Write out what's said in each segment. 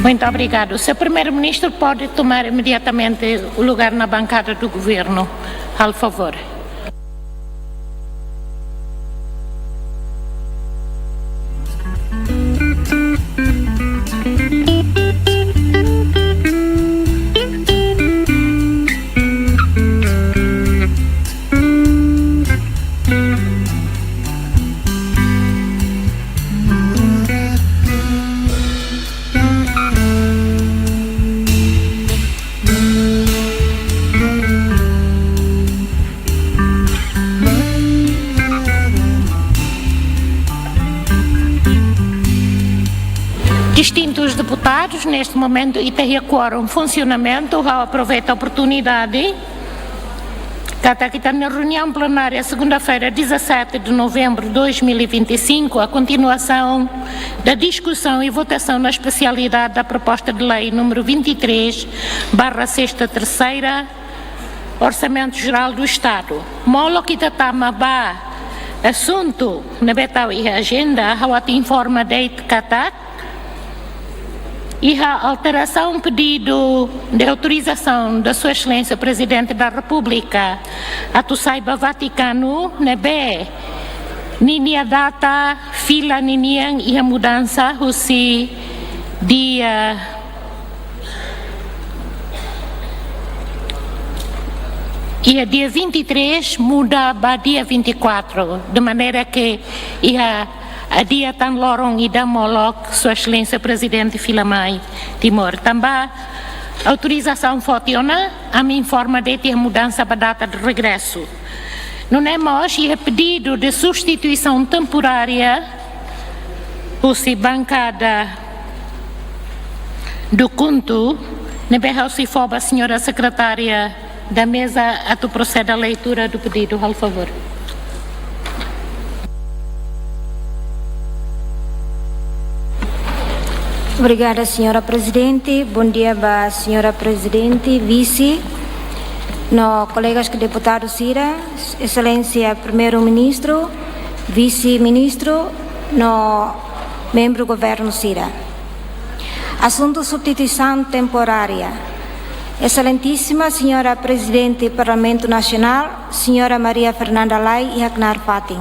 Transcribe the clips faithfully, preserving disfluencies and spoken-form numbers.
Muito obrigado. Senhor Primeiro-Ministro pode tomar imediatamente o lugar na bancada do governo, por favor. Distintus deputadus, neste momento, ita iha quórum funsionamentu, ha'u aproveita oportunidade katak ita-nia reunião plenária, segunda-feira, dezassete de novembro de dois mil e vinte e cinco, a continuação da discussão e votação na especialidade da proposta de lei número vinte e três barra sexta terceira, Orçamento Geral do Estado. Molok ita tama ba asuntu ne'ebé tau iha ajenda, ha'u atu informa de'it katak iha alterasaun pedidu de autorização da Sua Excelência Presidente da República atu sai ba Vatikanu, ne'ebé ninia data fila ninian iha mudansa husi dia, iha dia vinte e três muda ba dia vinte e quatro, de maneira que iha adia tan loron ida molok Sua Excelência Presidente fila mai Timor. Tanba autorizasaun foti ona, ami informa de'it iha mudansa ba data de regresso. Nune'e mós iha pedido de substituição temporária husi bankada do KHUNTO, ne'ebé ha'u sei fó ba señora secretária da mesa atu prosede à leitura do pedido, por favor. Obrigada, señora Prezidente. Bom dia ba señora Prezidente, Vise, no kolegas ke deputadu sira, Exelénsia Primeiru-Ministru, Vise-Ministru, no membru governu sira. Asuntu substituisaun temporária. Exelentísima Señora Prezidente Parlamentu Nasionál, Señora Maria Fernanda Lay, iha knaar fatin.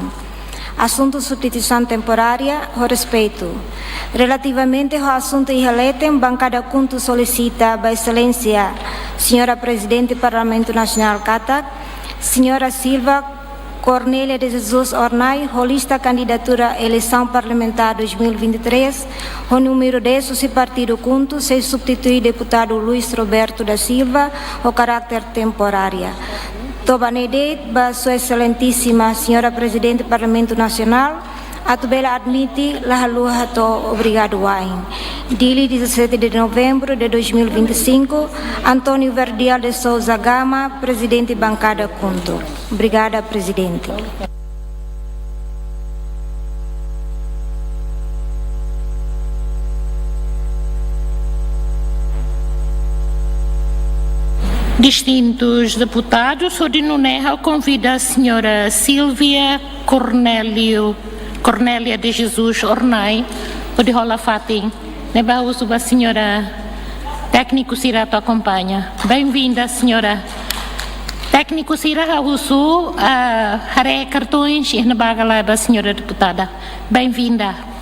Asuntu substituisaun temporária, ho respeitu. Relativamente ho asuntu iha leten, bankada KHUNTO solisita ba Exelénsia Señora Prezidente Parlamentu Nasionál katak Señora Silva Cornélia de Jesus Hornai, ho lista kandidatura eleisaun parlamentár dois mil e vinte e três, ho númeru dez husi partidu KHUNTO, sei substitui deputadu Luis Roberto da Silva, ho karáter temporária. To'o ba ne'e de'it ba Sua Exelentísima Señora Prezidente Parlamentu Nasionál, atu bele admite, la haluha to'o obrigadu wa'in. Dili, dezassete de novembro de dois mil e vinte e cinco, António Verdial de Sousa Gama, Prezidente Bankada KHUNTO. Obrigada, Prezidente. Distintus deputadus, hodi nune'e ha'u konvida señora Silvia Cornélio, Cornélia de Jesus Hornai, hodi hola fatin. Ne'ebé husu ba señora, tékniku sira atu akompaña. Bem-vinda, señora. Tékniku sira ha'u husu, ah, haree kartoins iha ne'ebá ka lae ba señora deputada. Bem-vinda.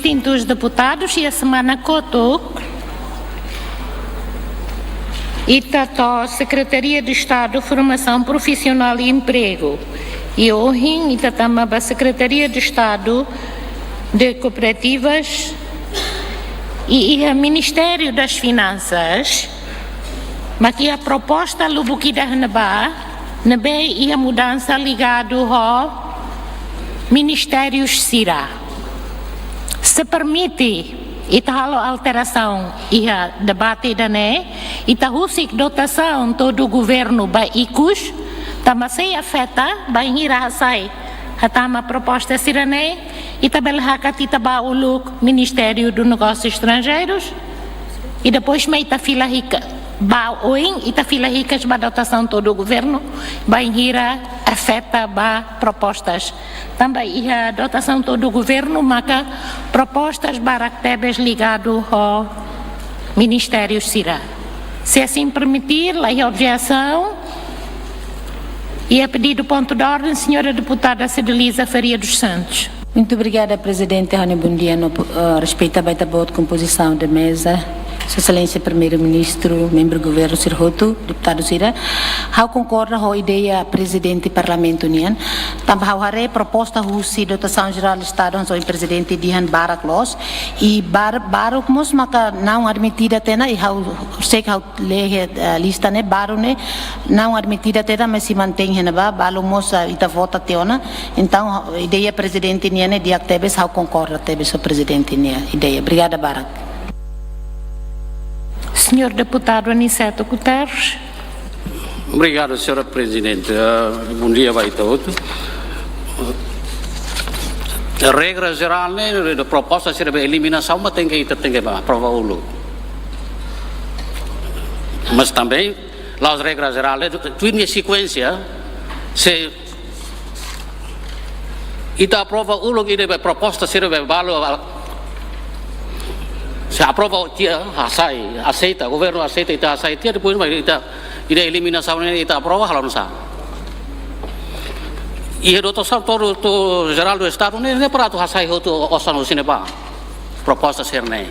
Distintus deputadus, iha semana kotuk ita to'o Secretaria de Estado Formação Profissional e Emprego. I ohin ita tama ba Secretaria de Estado de Cooperativas i iha Ministério das Finanças, mak iha proposta lubuk ida iha ne'ebá, ne'ebé iha mudansa ligadu ho ministériu sira. Se permite, ita halo alterasaun iha debate ida-ne'e, ita husik dotasaun to'o governu ba ikus, tanba sei afeta bainhira hasai hatama proposta sira-ne'e, ita bele hakat ita ba uluk Ministério dos Negócios Estrangeiros, i depois mak ita fila hikas, ba oin ita fila hikas ba dotasaun to'o governu, bainhira afeta ba propostas. Tanba iha dotasaun to'o governu maka propostas barak tebes ligadu ho ministériu sira. Se assim permitir, la iha objesaun, iha pedidu ponto de ordem, señora deputada Cedeliza Faria dos Santos. Muito obrigada, Presidente. Ha'u-nia bondia no, eh, respeita ba ita-boot kompozisaun de meza, Sua Exelénsia Primeiru-Ministru, membru governu sira hotu, deputadu sira. Ha'u konkorda ho ideia Prezidente Parlamentu nian. Tanba ha'u haree proposta husi dotasaun jerál Estadu, hanesan Prezidente dehan, barak loos. I bar-, baruk mós maka não admitida tiha ona, i ha'u sei ha'u lee, eh, lista ne'e, balu ne'e não admitida tiha ona, mas sei mantein iha ne'ebá, balu mós, eh, ita vota tiha ona. Entaun, ideia Prezidente nian ne'e di'ak tebes, ha'u konkorda tebes ho Prezidente nia ideia. Obrigada barak. Señór Deputadu Aniceto Guterres. Obrigadu, señora Prezidente. Eh, bondia ba ita hotu. Regra jerál ne'e, proposta sira ba eliminasaun, mas tenke, ita tenke ba aprova uluk. Mas também, la'ós regra jerál, eh, tuir nia sekuénsia, se ita aprova uluk ida be proposta sira be balu, se aprova tiha, hasai, aseita, governu aseita ita hasai tiha, depois mak ita, ida eliminasaun ne'e ita aprova, halo nusá? Iha dotasaun to'o, to'o jerál do Estadu ne'e, ne'e para atu hasai hotu osan husi ne'ebá. Proposta sira-ne'e.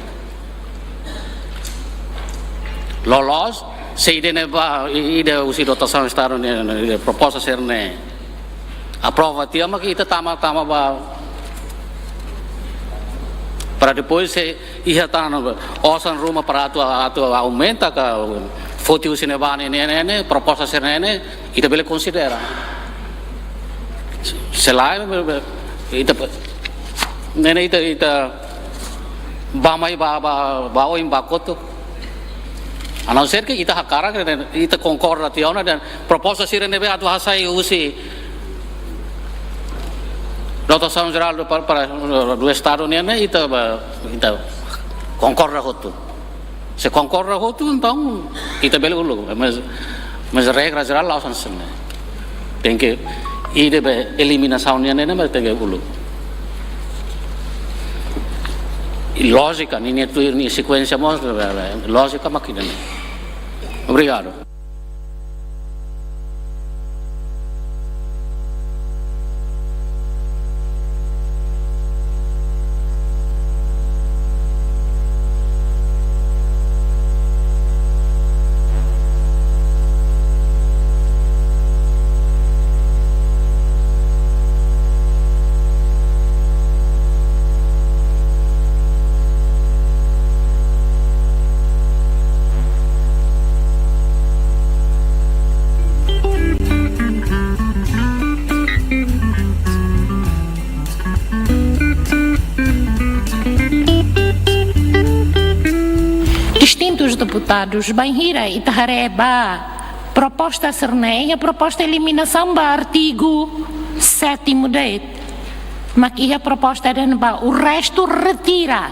Loloos, se ida-ne'e ba, i-, ida husi dotasaun Estadu ne'e, ne'e, ida proposta sira-ne'e aprova tiha, mak ita tama, tama ba, para depois se iha tan osan ruma para atu, atu aumenta ka foti husi ne'ebá ne'e, ne'e, ne'e, ne'e, proposta sira-ne'e, ne'e, ita bele konsidera. Se lae, be, be, ita, ne'e, ne'e, ita, ita ba mai ba, ba, ba oin ba kotuk. A não ser que ita hakarak, ita konkorda tiha ona, dehan proposta sira ne'ebé atu hasai husi dotasaun jerál do, para, para, do Estadu ne'e, ne'e, ita ba, ita konkorda hotu. Se konkorda hotu, entaun ita bele uluk, mas, mas regra jerál la'ós hanesan ne'e. Tenke, ida be eliminasaun nian ne'e, mas tenke uluk. I lójika, ninia tuir, nia sekuénsia mós, lójika mak ida-ne'e. Obrigadu. Distintus deputadus, bainhira ita haree ba proposta sira-ne'e, iha proposta eliminasaun ba artigu sétimu de'it. Mak iha proposta dehan ba o resto retira.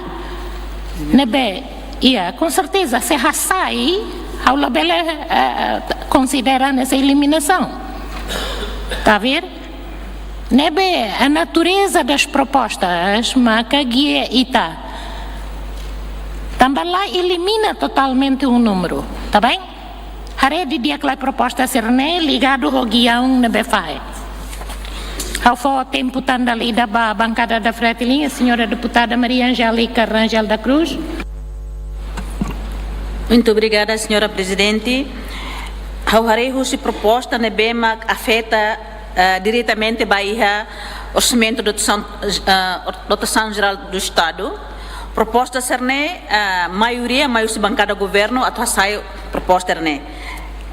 Ne'ebé, iha, com certeza, se hasai, ha'u labele, eh, konsidera hanesan eliminasaun. Tá a ver? Ne'ebé, a natureza das propostas maka gia ita. Tanba la elimina totalmente um número, tá bem? Haree didi'ak lai proposta sira-ne'e ligadu ho giaun ne'ebé fahe. Ha'u fó tempu tan dala ida ba bankada da Fretilin, señora deputada Maria Angélica Rangel da Cruz. Muito obrigada, señora Prezidente. Ha'u haree husi proposta ne'ebé mak afeta, eh, diretamente ba iha orsamentu dotasaun, eh, or-, dotasaun jerál do Estadu. Proposta sira-ne'e, eh, maioria mai husi bankada governu atu hasai proposta ne'e.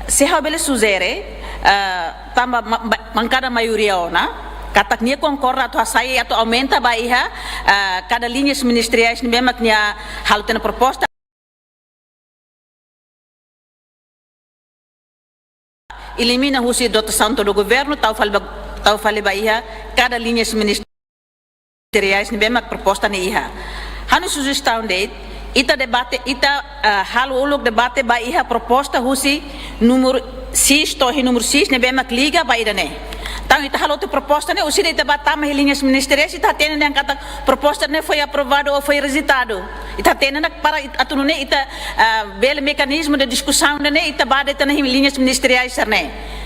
Se ha'u bele sujere, eh, tanba ma-, ba-, bankada maioria ona, katak nia konkorda atu hasai atu aumenta ba iha, eh, kada liñas ministeriais ne'ebé mak nia halo tiha ona proposta. Elimina husi dotasaun todu governu, tau fali ba, tau fali ba iha kada liñas ministeriais ne'ebé mak proposta ne'e iha. Ha'u-nia sujestaun de'it, ita debate, ita, ah, halo uluk debate ba iha proposta husi númeru seis, to'o iha númeru seis ne'ebé mak liga ba ida-ne'e. Entaun ita halo tiha proposta ne'e, orsida ita bá tama iha liñas ministeriais, ita hatene dehan katak proposta ne'e foi aprovadu ou foi rejeitadu. Ita hatene ona para it-, atu nune'e ita, ah, bele mekanizmu de diskusaun ne'e, ita bá de'it ona iha liñas ministeriais sira-ne'e.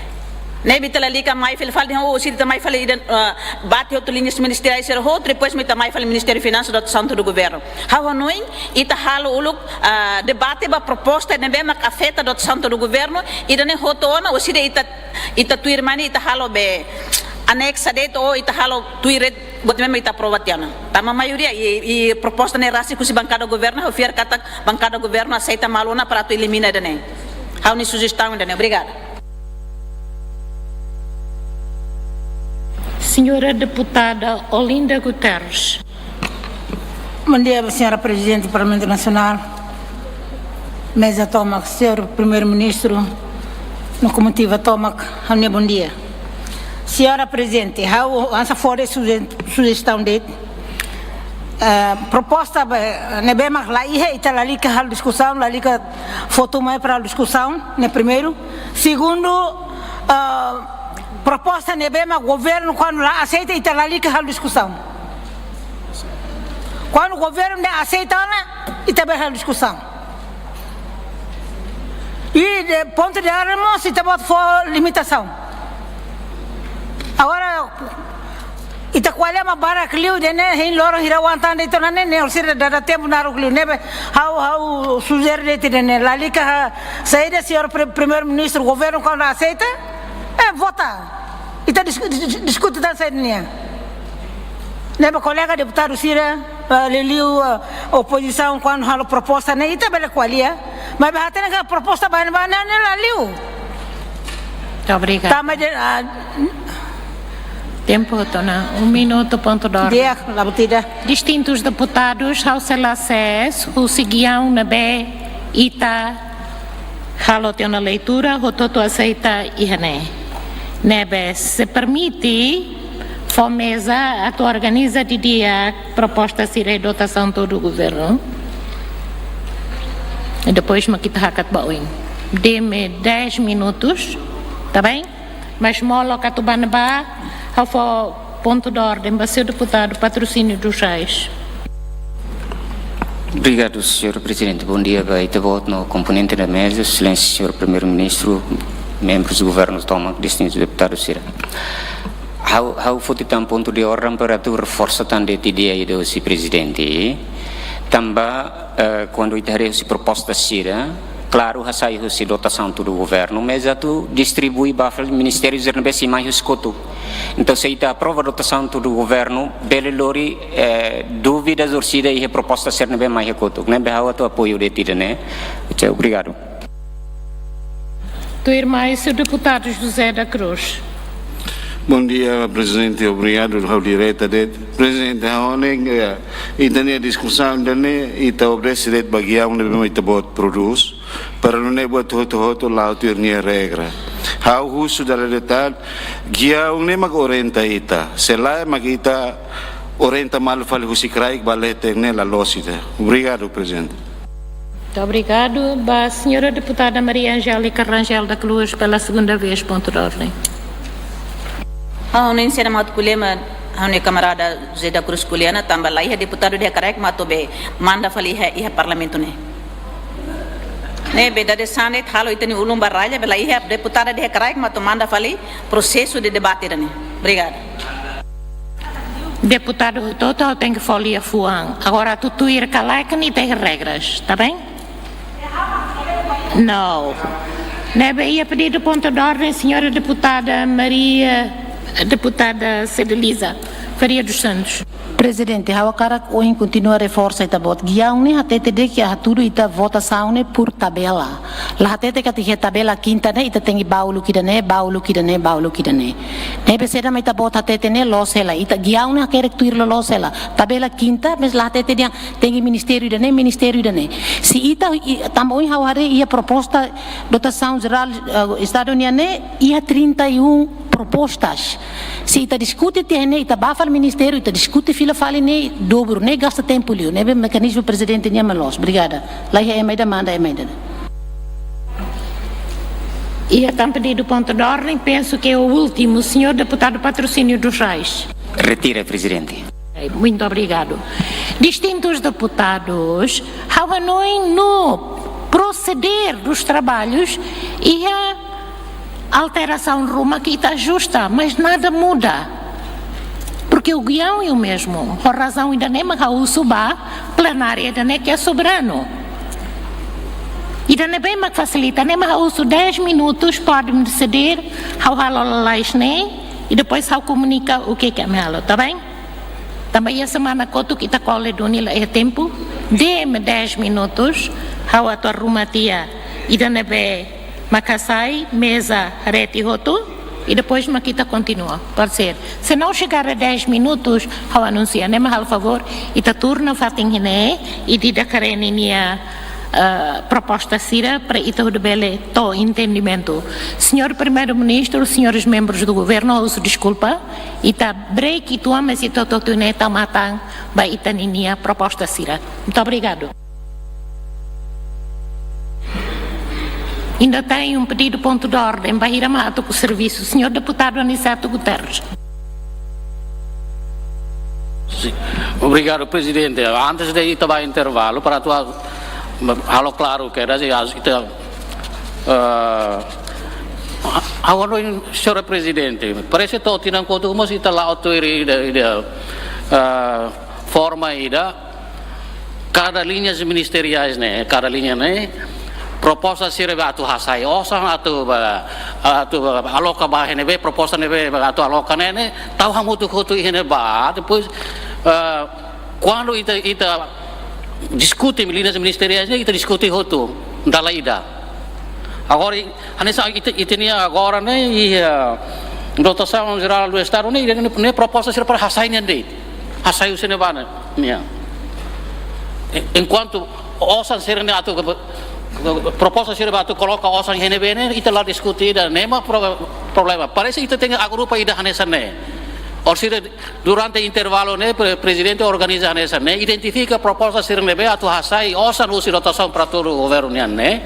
Ne'ebé ita lalika mai fali fali dehan, oh, orsida ita mai fali ida, ah, bá tiha hotu liñas ministeriais sira hotu, depois mak ita mai fali Ministériu Finansas, dotasaun todu governu. Ha'u hanoin, ita halo uluk, ah, debate ba proposta ne'ebé mak afeta dotasaun todu governu, ida-ne'e hotu ona, orsida ita, ita tuirmai ne'e ita halo be aneksa de'it ou ita halo tuir de'it buat ne'ebé mak ita aprova tiha ona. Tanba maioria i, i proposta ne'e rasik husi bankada governu, ha'u fiar katak bankada governu aseita malu ona para atu elimina ida-ne'e. Ha'u-nia sujestaun ida-ne'e. Obrigada. Señora deputada Olinda Guterres. Bom dia, señora Prezidente do Parlamento Nacional. Meza tomak, señór Primeiru-Ministru, no komitiva tomak, ha'u-nia bom dia. Señora Prezidente, ha'u hanesan fó de'it suje-, sujestaun de'it. Eh, proposta be, ne'ebé mak la iha, ita lalika halo diskusaun, lalika fó tun mai para halo diskusaun, ne'e primeiru. Segundu, eh, proposta ne'ebé mak governu kuandu la aseita, ita lalika halo diskusaun. Kuandu governu ne'e aseita ona, ita bele halo diskusaun. I de pontu de ordem mós, ita-boot fó limitasaun. Agora, ita ko'alia mak barak liu ida-ne'e, hein loron hira oan tan de'it ona ne'e, ne'e orsida dada tempu naruk liu, ne'ebé ha'u, ha'u sujere de'it ida-ne'e, lalika ha, saida señór Pri-, Primeiru-Ministru, governu kuandu aseita, eh, vota. Ita dis-, dis-, diskute tan saida nian. Ne'ebé kolega deputadu sira, eh, liuliu, eh, opozisaun kuandu halo proposta ne'e ita bele ko'alia. Maibé hatene katak proposta ba ne'ebá ne'e, ne'e la liu. Obrigada. Tanba de, ah, tempu to'o ona, um minuto, ponto de ordem. Di'ak, la buat ida. Distintus deputadus, ha'u sei la sees husi giaun ne'ebé ita halo tiha ona leitura, hotu-hotu aseita iha ne'e. Ne'ebé se permite, fó meza atu organiza didi'ak proposta sira iha dotasaun todu governu. I depois mak ita hakat ba oin. Dê-me dez minutos, tá bem? Mas molok atu ba ne'ebá, ha'u fó pontu de ordem ba señór deputadu Patrocínio dos Reis. Obrigadu, señór Prezidente. Bom dia ba ita-boot no komponente da meza, Exelénsia señór Primeiru-Ministru, membrus governu tomak, distintus deputadus sira. Ha'u, ha'u foti tan pontu de ordem para atu reforsa tan de'it ideia ida husi Prezidente. Tanba, eh, kuandu ita haree husi proposta sira, klaru hasai husi dotasaun todu governu, mas atu distribui ba fali ministériu sira ne'ebé sei mai husi kotuk. Entaun, se ita aprova dotasaun todu governu, bele lori, eh, dúvidas orsida iha proposta sira ne'ebé mai iha kotuk. Ne'ebé ha'u atu apoiu de'it ida-ne'e. Oke, obrigadu. Tuirmai, señór deputadu José da Cruz. Bom dia, Prezidente. Obrigadu, ha'u direta de'it. Prezidente, ha'u hanoin, eh, ita-nia diskusaun ida-ne'e, ita obedese de'it ba giaun ne'ebé mak ita-boot prodús. Para nune'e buat hotu-hotu la'o tuir nia regra. Ha'u husu dala ida tan, giaun ne'e mak orienta ita. Se lae mak ita orienta malu fali husi kraik ba leten ne'e la loos ida. Obrigadu, Prezidente. Muito obrigado. Ba señora deputada Maria Angélica Rangel da Cruz, pela segunda vez, ponto de ordem. Ha'u hanoin sira mak atu ko'alia mak ha'u-nia kamarada José da Cruz ko'alia ona, tanba la iha deputadu ida iha kraik mak atu be manda fali iha, iha parlamentu ne'e. Ne'ebé dadeer-saan ne'e halo ita-nia ulun baralla, be la iha deputadu ida iha kraik mak atu manda fali prosesu de debate ida-ne'e. Obrigada. Deputadu hotu-hotu tenke fó lia fuan. Agora atu tuir ka lae, ita iha regras, tá bem? Não. Ne'ebé iha pedidu ponto de ordem, senhora deputada Maria, deputada Cedeliza Faria dos Santos. Prezidente, ha'u hakarak ohin kontinua reforsa ita-boot. Giaun ne'e hatete de'it hatudu ita votasaun ne'e por tabela. La hatete katak iha tabela kinta ne'e ita tenke bá uluk ida-ne'e, bá uluk ida-ne'e, bá uluk ida-ne'e. Ne'ebé saida mak ita-boot hatete ne'e loos hela. Ita giaun ne'e hakerek tuir loloos hela. Tabela kinta, mas la hatete dehan tenke ministériu ida-ne'e, ministériu ida-ne'e. Se ita, i-, tanba ohin ha'u haree iha proposta dotasaun jerál, eh, Estadu nian ne'e, iha trinta e um propostas. Se ita diskute tiha ne'e, ita bá fali ministériu, ita diskute fila fali ne'e, dobru, ne'e gasta tempu liu, ne'ebé mekanizmu prezidente nian mak loos. Obrigada. La iha ema ida manda ema ida. Iha tan pedidu ponto de ordem, penso que é o último, senhor deputado Patrocínio dos Reis. Retira, prezidente. Muito obrigado. Distintos deputados, ha'u hanoin no proceder dos trabalhos iha alterasaun ruma ke ita ajusta, mas nada muda. Porque o guião é o mesmo. Ho razaun ida-ne'e mak ha'u husu ba plenária ida-ne'e ke soberanu. Ida-ne'ebé mak fasilita, ne'e mak ha'u husu dez minutos, pode-me ceder, ha'u halo lalais ne'e, e depois ha'u komunika o que que me halo, tá bem? Tanba iha semana kotuk ita kole duni la iha tempu, dê-me dez minutos, ha'u atu arruma tiha ida-ne'ebé mak hasai, meza, rete hotu, e depois mak ita kontinua, pode ser. Se não chegar a dez minutos, ha'u anunsia, ne'e mak halo favór, ita turna fatin ne'e, ida-idak haree ninia, ah, proposta sira para ita hotu bele to'o entendimentu. Senhor Primeiro-Ministro, senhores membros do governo, ha'u husu deskulpa, ita break uitoan, mas ita hotu-hotu ne'e tau matan ba ita ninia proposta sira. Muito obrigado. Ainda tem um pedido ponto de ordem, bainhira mak atu ku servisu, senhor deputado Aniceto Guterres. Sim. Obrigado, prezidente. Antes de ita bá intervalu, para atu halo klaru katak ita, ah, agora, senhor prezidente, parese to'o tinan kotuk mós ita la'o tuir ida, ida, ah, forma ida, kada liñas ministeriais ne'e, kada liña ne'e, proposta sira-ne'ebé atu hasai osan, atu bá, atu bá aloka ba iha ne'ebé, proposta ne'ebé bá atu aloka ne'e, ne'e tau hamutuk hotu iha ne'ebá, depois, ah, kuandu ita, ita diskute liñas ministeriais ne'e, ita diskute hotu dala ida. Agora, hanesan ita, ita-nia agora ne'e, iha, ah, dotasaun jerál do Estadu ne'e, ne'e, ne'e proposta sira para hasai nian de'it. Hasai husi ne'ebá ne'e. Nian. E-, enkuantu osan sira-ne'e atu, proposta sira-ne'ebé atu koloka osan iha ne'ebé ne'e, ita la diskute ida, ne'e mak pro-, problema. Parese ita tenke agrupa ida hanesan ne'e. Orsida durante intervalu ne'e, pre-, prezidente organiza hanesan ne'e, identifika proposta sira-ne'ebé atu hasai osan husi dotasaun para todo governu nian ne'e.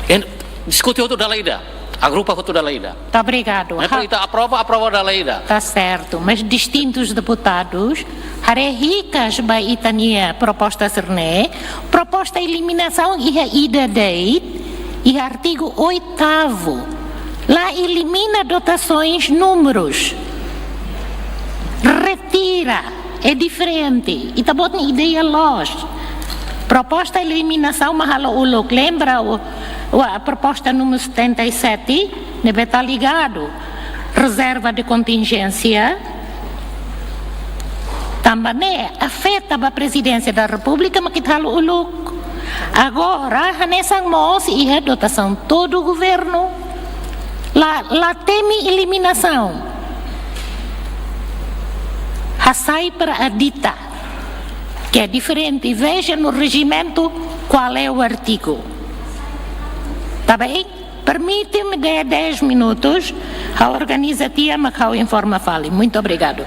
En-, diskute hotu dala ida, agrupa hotu dala ida. Tá, obrigado. Ne'e para ita aprova, aprova dala ida. Tá certo, mas distintos deputados, haree hikas ba ita-nia proposta sira-ne'e, proposta eliminasaun iha ida de'it, iha artigo oitavo. La elimina dotações, números. Retira. É diferente. Ita-boot nia ideia loos. Proposta eliminasaun mak halo uluk. Lembra o, o, a proposta número setenta e sete? Ne'ebé tá ligado. Reserva de contingência. Tanba ne'e afeta ba Prezidénsia da Repúblika mak ita halo uluk. Agora, hanesan mós iha dotasaun todo governu. La, la temi eliminasaun. Hasai para ADITA, que é diferente. Veja no regimento qual é o artigo. Tá bem? Permite-me de dez minutos, ha'u organiza tiha mak ha'u informa fali. Muito obrigado.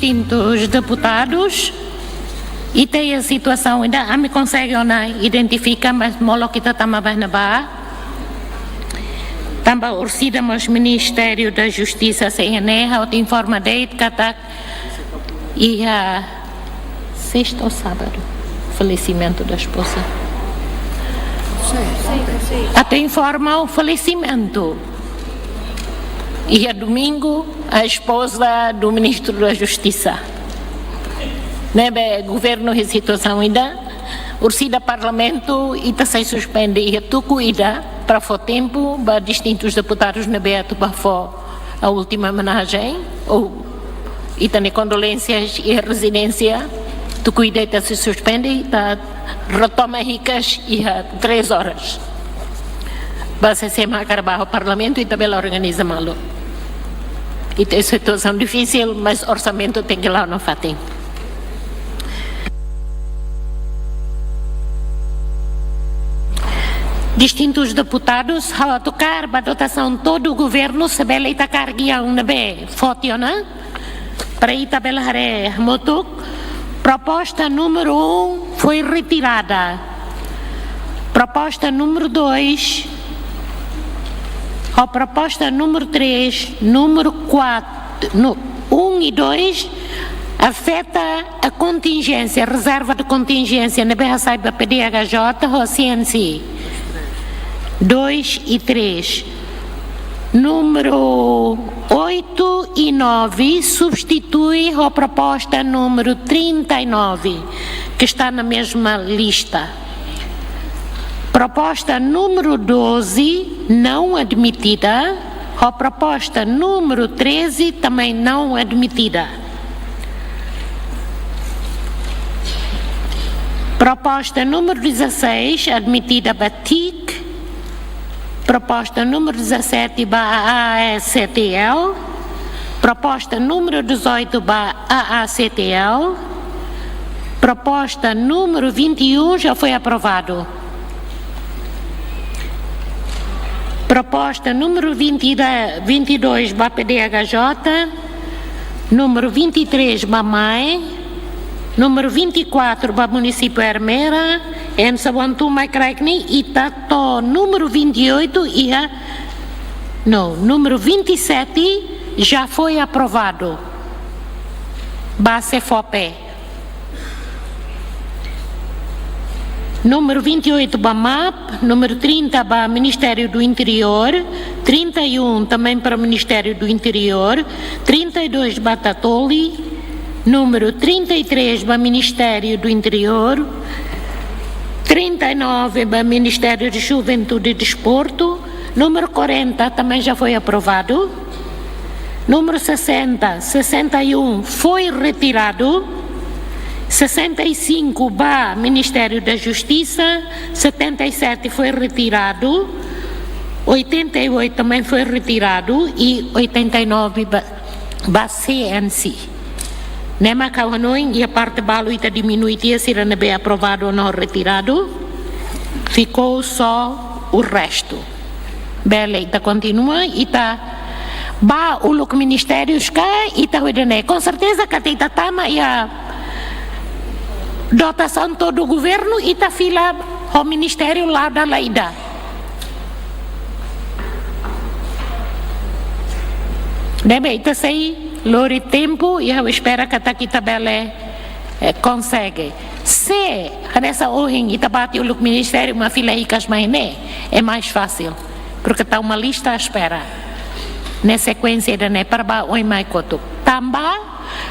Distintus deputadus, ita iha situasaun ida, ami konsege ona identifika, mas molok ita tama ba ne'ebá. Tanba orsida mós Ministériu da Justisa sei iha ne'e, ha'u atu informa de'it katak iha sesta ou sábado, falecimento da esposa. Atu informa o falecimento. Iha domingo, a esposa do ministro da Justiça. Ne'ebé governu iha situasaun ida, orsida Parlamentu ita sei suspende iha tuku ida para fó tempu ba distintus deputadus ne'ebé atu ba fó a última homenagem, ou ita-nia kondolénsias iha rezidénsia, tuku ida ita sei suspende, ita retoma hikas iha três horas. Ba se sema hakarak ba Parlamentu, ita bele organiza malu. Ita iha situasaun difisil, mas orsamentu tenke la'o nafatin. Distintus deputadus, ha'u atu kaer ba dotasaun todo governu, se bele ita kaer giaun ne'ebé foti ona, para ita bele haree hamutuk. Proposta número um foi retirada. Proposta número dois, ou proposta número três, número quatro, no, um e dois, afeta a contingência, reserva de contingência, ne'ebé hasai ba P D H J ou C N C. Dois e três. Número oito e nove substitui a proposta número trinta e nove, que está na mesma lista. Proposta número doze não admitida, a proposta número treze também não admitida. Proposta número dezasseis admitida ba TIC. Proposta número dezassete ba A A C T L. Proposta número dezoito ba A A C T L. Proposta número vinte e um já foi aprovado. Proposta número vinte e dois ba P D H J, número vinte e três ba MAE, número vinte e quatro ba munisípiu Ermera, em Sabantu, mai kraik ni ita to'o número vinte e oito iha, não, número vinte e sete já foi aprovado ba SEFOPE. Número vinte e oito ba MAP, número trinta ba Ministério do Interior, trinta e um também para o Ministério do Interior, trinta e dois ba TATOLI, número trinta e três ba Ministério do Interior, trinta e nove ba Ministério de Juventude e Desporto, número quarenta também já foi aprovado. Número sessenta, sessenta e um foi retirado. Sessenta e cinco ba Ministério da Justiça, setenta e sete foi retirado, oitenta e oito também foi retirado e oitenta e nove ba, ba C N C. Ne'e mak ha'u hanoin, iha parte balu ita diminui tiha sira ne'ebé aprovado ou não retirado. Ficou só o resto. Bele, ita kontinua, ita ba uluk ministérius ka, ita hodi ne'e. Com certeza katak ita tama iha dotasaun todo governu, ita fila ho ministériu la'o dala ida. Ne'ebé ita sei lori tempu, i ha'u espera katak ita bele, eh, konsege. Se hanesan ohin ita bati uluk ministériu mak fila hikas mai ne'e, é mais fácil. Porque tau uma lista à espera. Ne'e sekuénsia ida-ne'e para ba oin mai kotuk. Tanba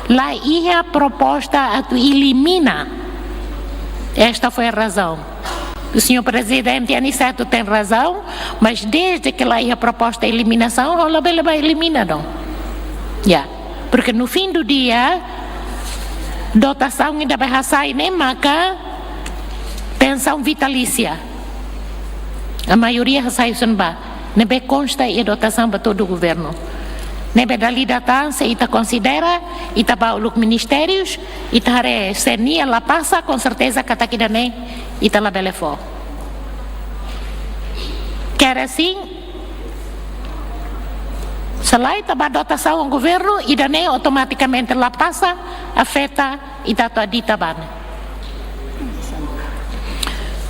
la iha proposta atu elimina. Esta foi a razão. O senhor Presidente Aniceto tem razão, mas desde que la iha proposta eliminasaun, ha'u labele ba elimina, não. Ya. Porque no fim do dia, dotasaun ida be hasai ne'e maka pensão vitalícia. A maioria hasai husi ne'ebá. Ne'ebé konsta iha dotasaun ba todo governu. Ne'ebé dala ida tan, se ita konsidera, ita ba uluk ministérius, ita haree se nia la pasa, com certeza katak ida-ne'e ita labele fó. Quer assim, Se la ita ba dotasaun governu, ida-ne'e automatikamente la pasa, afeta ita atu adita ba ne'e.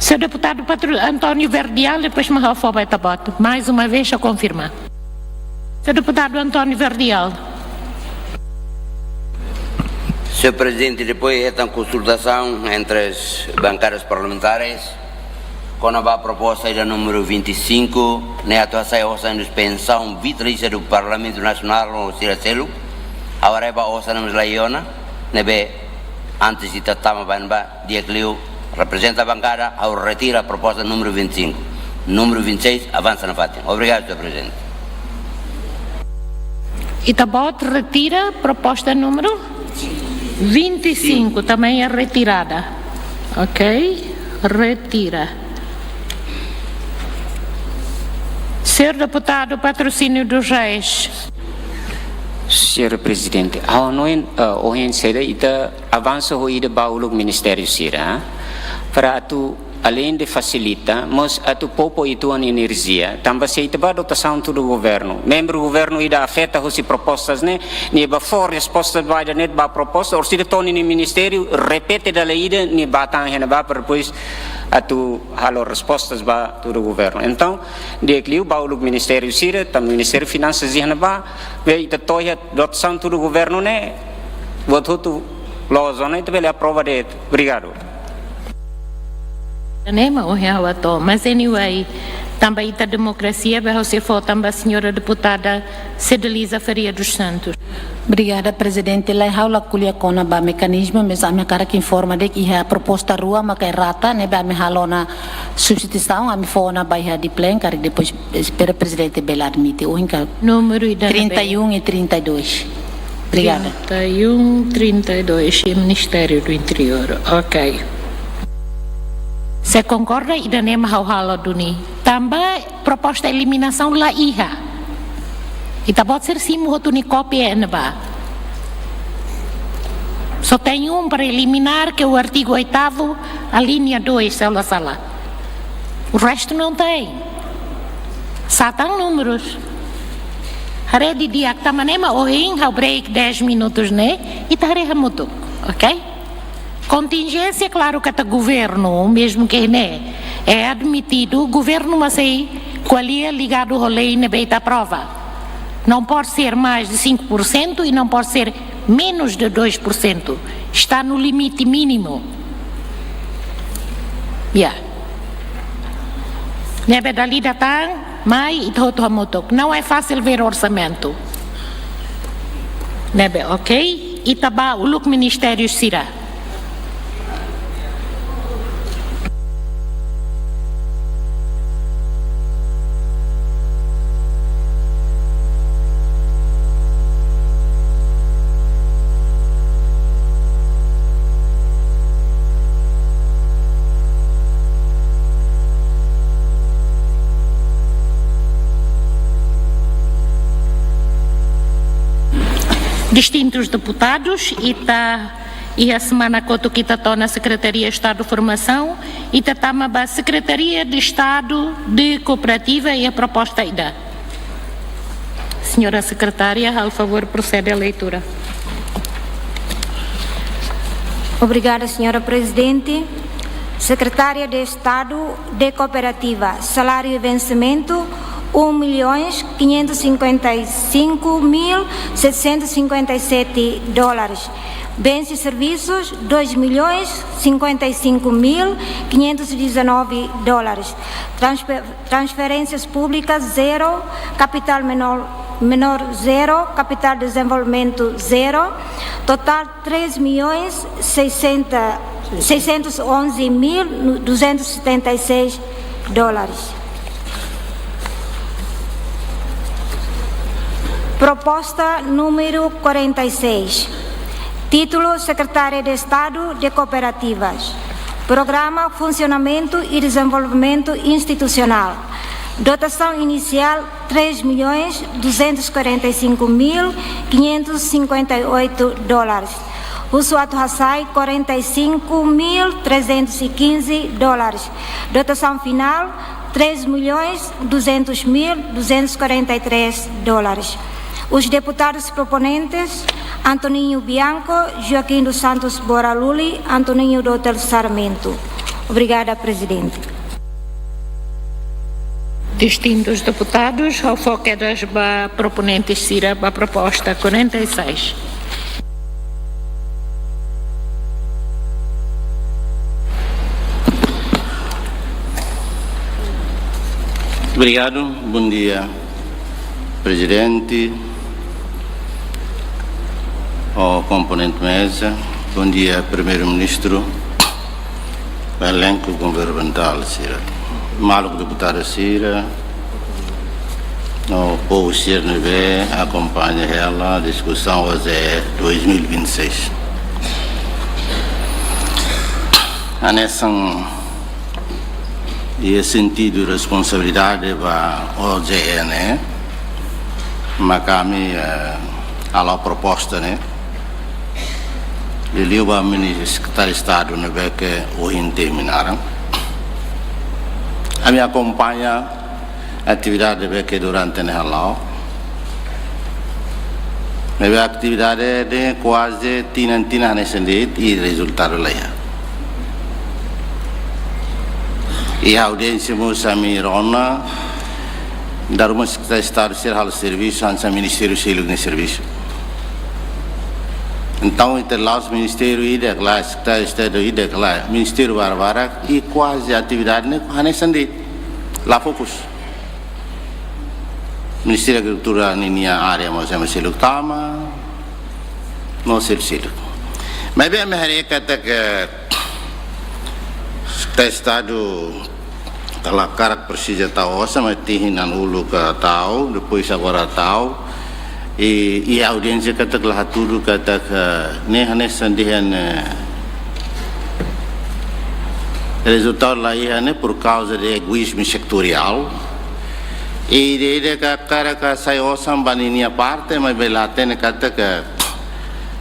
Señór Deputadu Patru-, António Verdial, depois mak ha'u fó ba Ita-Boot. Mais uma vez, ha'u konfirma. Señór Deputadu António Verdial. Señór Prezidente, depois de uma consultação entre as bancadas parlamentares, kona-ba proposta ida número vinte e cinco, ne'e atu hasai osan dispensaun vitalísia do Parlamento Nacional no sira seluk, agora ba osan ne'e mós la iha ona, ne'ebé antes de tama ba ne'ebá, di'ak liu reprezenta bankada, ha'u retira proposta número vinte e cinco. Número vinte e seis, avansa nafatin. Obrigadu, Señór Prezidente. Ita-Boot retira proposta número vinte e cinco, também é retirada. Ok? Retira. Señór Deputadu Patrocínio dos Reis. Señór Prezidente, ha'u hanoin, eh, ohin saida ita avansa ho ida ba uluk ministériu sira, para atu, além de fasilita, mós atu poupa uitoan enerjia, tanba se ita ba dotasaun tuir governu, membru governu ida afeta husi propostas ne'e, nia ba fó resposta ba ida-ne'e ba proposta, orsida to'o nia ministériu repete dala ida, nia ba tan iha ne'ebá, para depois atu halo respostas ba tuir governu. Entaun, di'ak liu ba uluk ministériu sira, tanba ministériu finansas iha ne'ebá, be ita to'o iha dotasaun tuir governu ne'e, buat hotu loos ona, ita bele aprova de'it. Obrigadu. Ne'e mak ohin ha'u hato'o. Mas anyway, tanba ita demokrasia, be ha'u sei fó tan ba señora deputada Cedeliza Faria dos Santos. Obrigada, Prezidente. Lae, ha'u la ko'alia kona-ba mekanizmu, mas ami hakarak informa de'it iha proposta rua maka errata, ne'ebé ami halo ona substituisaun, ami fó ona ba iha di plen, karik depois espera Prezidente bele admite. Ohin ka número ida ne'ebé? Trinta e um e trinta e dois. Obrigada. Trinta e um, trinta e dois, e Ministério do Interior. Ok. Se konkorda, ida-ne'e mak ha'u halo duni. Tanba proposta eliminasaun la iha. Ita-Boot sira simu hotu nia kópia iha ne'ebá. Só tem um para eliminar, que é o artigo oitavo, a linha dois, se eu não sala. O resto não tem. Só tem números. Haree didi'ak, tanba ne'e mak ohin ha'u break dez minutos ne'e, ita haree hamutuk, ok? Kontingénsia, klaru katak governu, mezmu ke ne'e é admitidu, governu mak sei ko'alia ligadu ho lei ne'ebé ita aprova. Não pode ser mais de cinco por cento e não pode ser menos de dois por cento. Está no limite mínimo. Ya. Ne'ebé dala ida tan, mai ita hotu hamutuk. Não é fácil ver orçamento. Ne'ebé, ok? Ita ba uluk ministériu sira. Distintus deputadus, ita iha semana kotuk ita to'o ona Sekretaria Estadu Formasaun, ita tama ba Sekretaria de Estadu de Kooperativa iha proposta ida. Señora Sekretária, halo favór prosede a leitura. Obrigada, Señora Prezidente. Secretária de Estadu de Cooperativa, salário e vencimento, um milhões quinhentos e cinquenta e cinco mil setecentos e cinquenta e sete dólares. Bens e serviços, dois milhões cinquenta e cinco mil quinhentos e dezanove dólares. Transfer-, transferências públicas, zero. Capital menor, menor, zero. Capital de desenvolvimento, zero. Total, três milhões seiscentos, seiscentos e onze mil duzentos e setenta e seis dólares. Proposta número quarenta e seis. Título: Secretária de Estado de Cooperativas. Programa: Funcionamento e Desenvolvimento Institucional. Dotação inicial: três milhões duzentos e quarenta e cinco mil quinhentos e cinquenta e oito dólares. Husu atu hasai: quarenta e cinco mil trezentos e quinze dólares. Dotação final: três milhões duzentos mil duzentos e quarenta e três dólares. Os deputados proponentes, Antoninho Bianco, Joaquim dos Santos Boraluli, Antoninho Dotel Sarmento. Obrigada, Presidente. Distintus deputadus, ha'u fó kedas ba proponente sira ba proposta quarenta e seis. Obrigadu. Bondia, Prezidente, ho komponente meza. Bondia, Primeiru-Ministru, elenku governamentál sira, maluk deputadu sira, no povu sira ne'ebé akompaña hela diskusaun OJE dois mil e vinte e seis. Hanesan iha sentidu responsabilidade ba OJE ne'e, mak ami, eh, hala'o proposta ne'e, liuliu ba Mini-, Sekretáriu Estadu ne'ebé ke ohin temi naran. Ami akompaña atividade ne'ebé ke durante ne'e hala'o. Ne'ebé atividade ne'e kuaze tinan-tinan hanesan de'it i rezultadu la iha. Iha audiénsia mós ami rona, dala ruma Sekretáriu Estadu sira halo servisu, hanesan ministériu seluk nia servisu. Entaun, ita la'ós ministériu ida ka lae, Sekretáriu Estadu ida ka lae, ministériu barak-barak, i kuaze atividade ne'e hanesan de'it, la fokus. Ministériu Agrikultura ninia área mós ema seluk tama, no seluk-seluk. Maibé ami haree katak Sekretáriu Estadu la hakarak presiza tau osan, maibé tinan uluk tau, depois agora tau. I, i audiénsia katak la hatudu katak, eh, ne'e hanesan dehan, eh, rezultadu la iha ne'e por kauza de egoízmu setoriál. I ida-idak hakarak sai osan ba ninia parte, maibé la hatene katak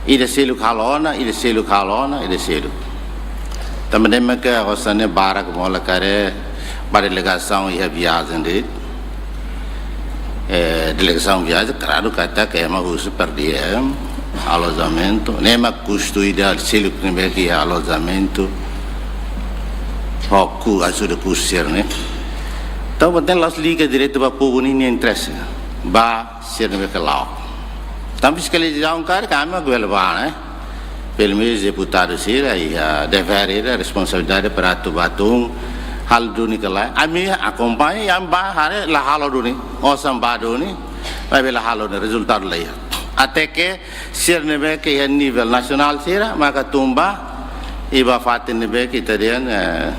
ida seluk halo ona, ida seluk halo ona, ida seluk. Tanba ne'e mak osan ne'e barak mós la haree ba delegasaun iha viajen de'it. Eh, delegasaun viajen, klaru katak ema husu per dia, eh, alojamentu. Ne'e mak kustu ida seluk ne'ebé ke iha alojamentu. Ho ku ajuda kustu sira-ne'e. Entaun, buat ne'e la'ós liga diretu ba povu ninia interese. Ba sira ne'ebé ke la'o. Tanba fiskalizasaun karik ami mak bele bá, ne'e. Pelumenus deputadu sira iha devér ida, responsabilidade para atu bá tun halo duni ka lae. Ami akompaña, i ami bá haree la halo duni, osan bá duni, maibé la halo duni, rezultadu la iha. Até ke sira ne'ebé ke iha nivel nasionál sira maka tun bá, i ba fatin ne'ebé ke ita dehan, eh,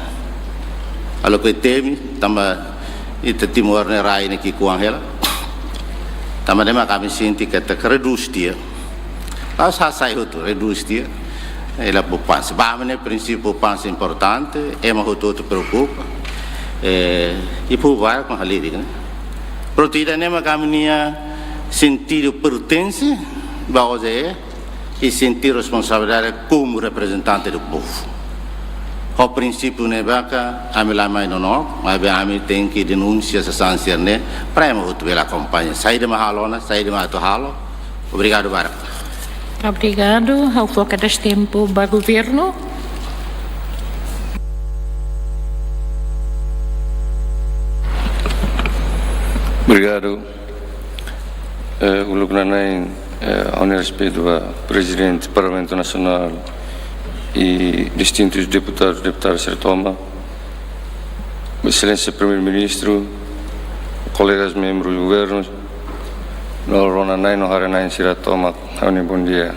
halo ke temi, tanba ita Timor ne'e rai ne'e ki'ikoan hela. Tanba ne'e mak ami sente katak redús tiha. La'ós hasai hotu, redús tiha. I la poupansa. Ba ami ne'e prinsípiu poupansa importante, ema hotu-hotu preokupa. Eh, i povu barak mak halirik, ne'e. Prontu, ida-ne'e mak ami-nia sentidu pertense ba OJE, i sente responsabilidade komu reprezentante do povu. Ho prinsípiu ne'ebá ka ami la mai nonook, maibé ami tenke denunsia sasán sira-ne'e, para ema hotu bele akompaña. Saida mak halo ona, saida mak atu halo. Obrigadu barak. Obrigadu. Ha'u fó kedas tempu ba governu. Obrigadu. Eh, uluk nanain, eh, ha'u-nia respeitu ba Prezidente Parlamentu Nasionál i distintus deputadus, deputadas sira tomak, Exelénsia Primeiru-Ministru, kolegas membru governu, no rona-na'in no haree-na'in sira tomak, ha'u-nia bondia.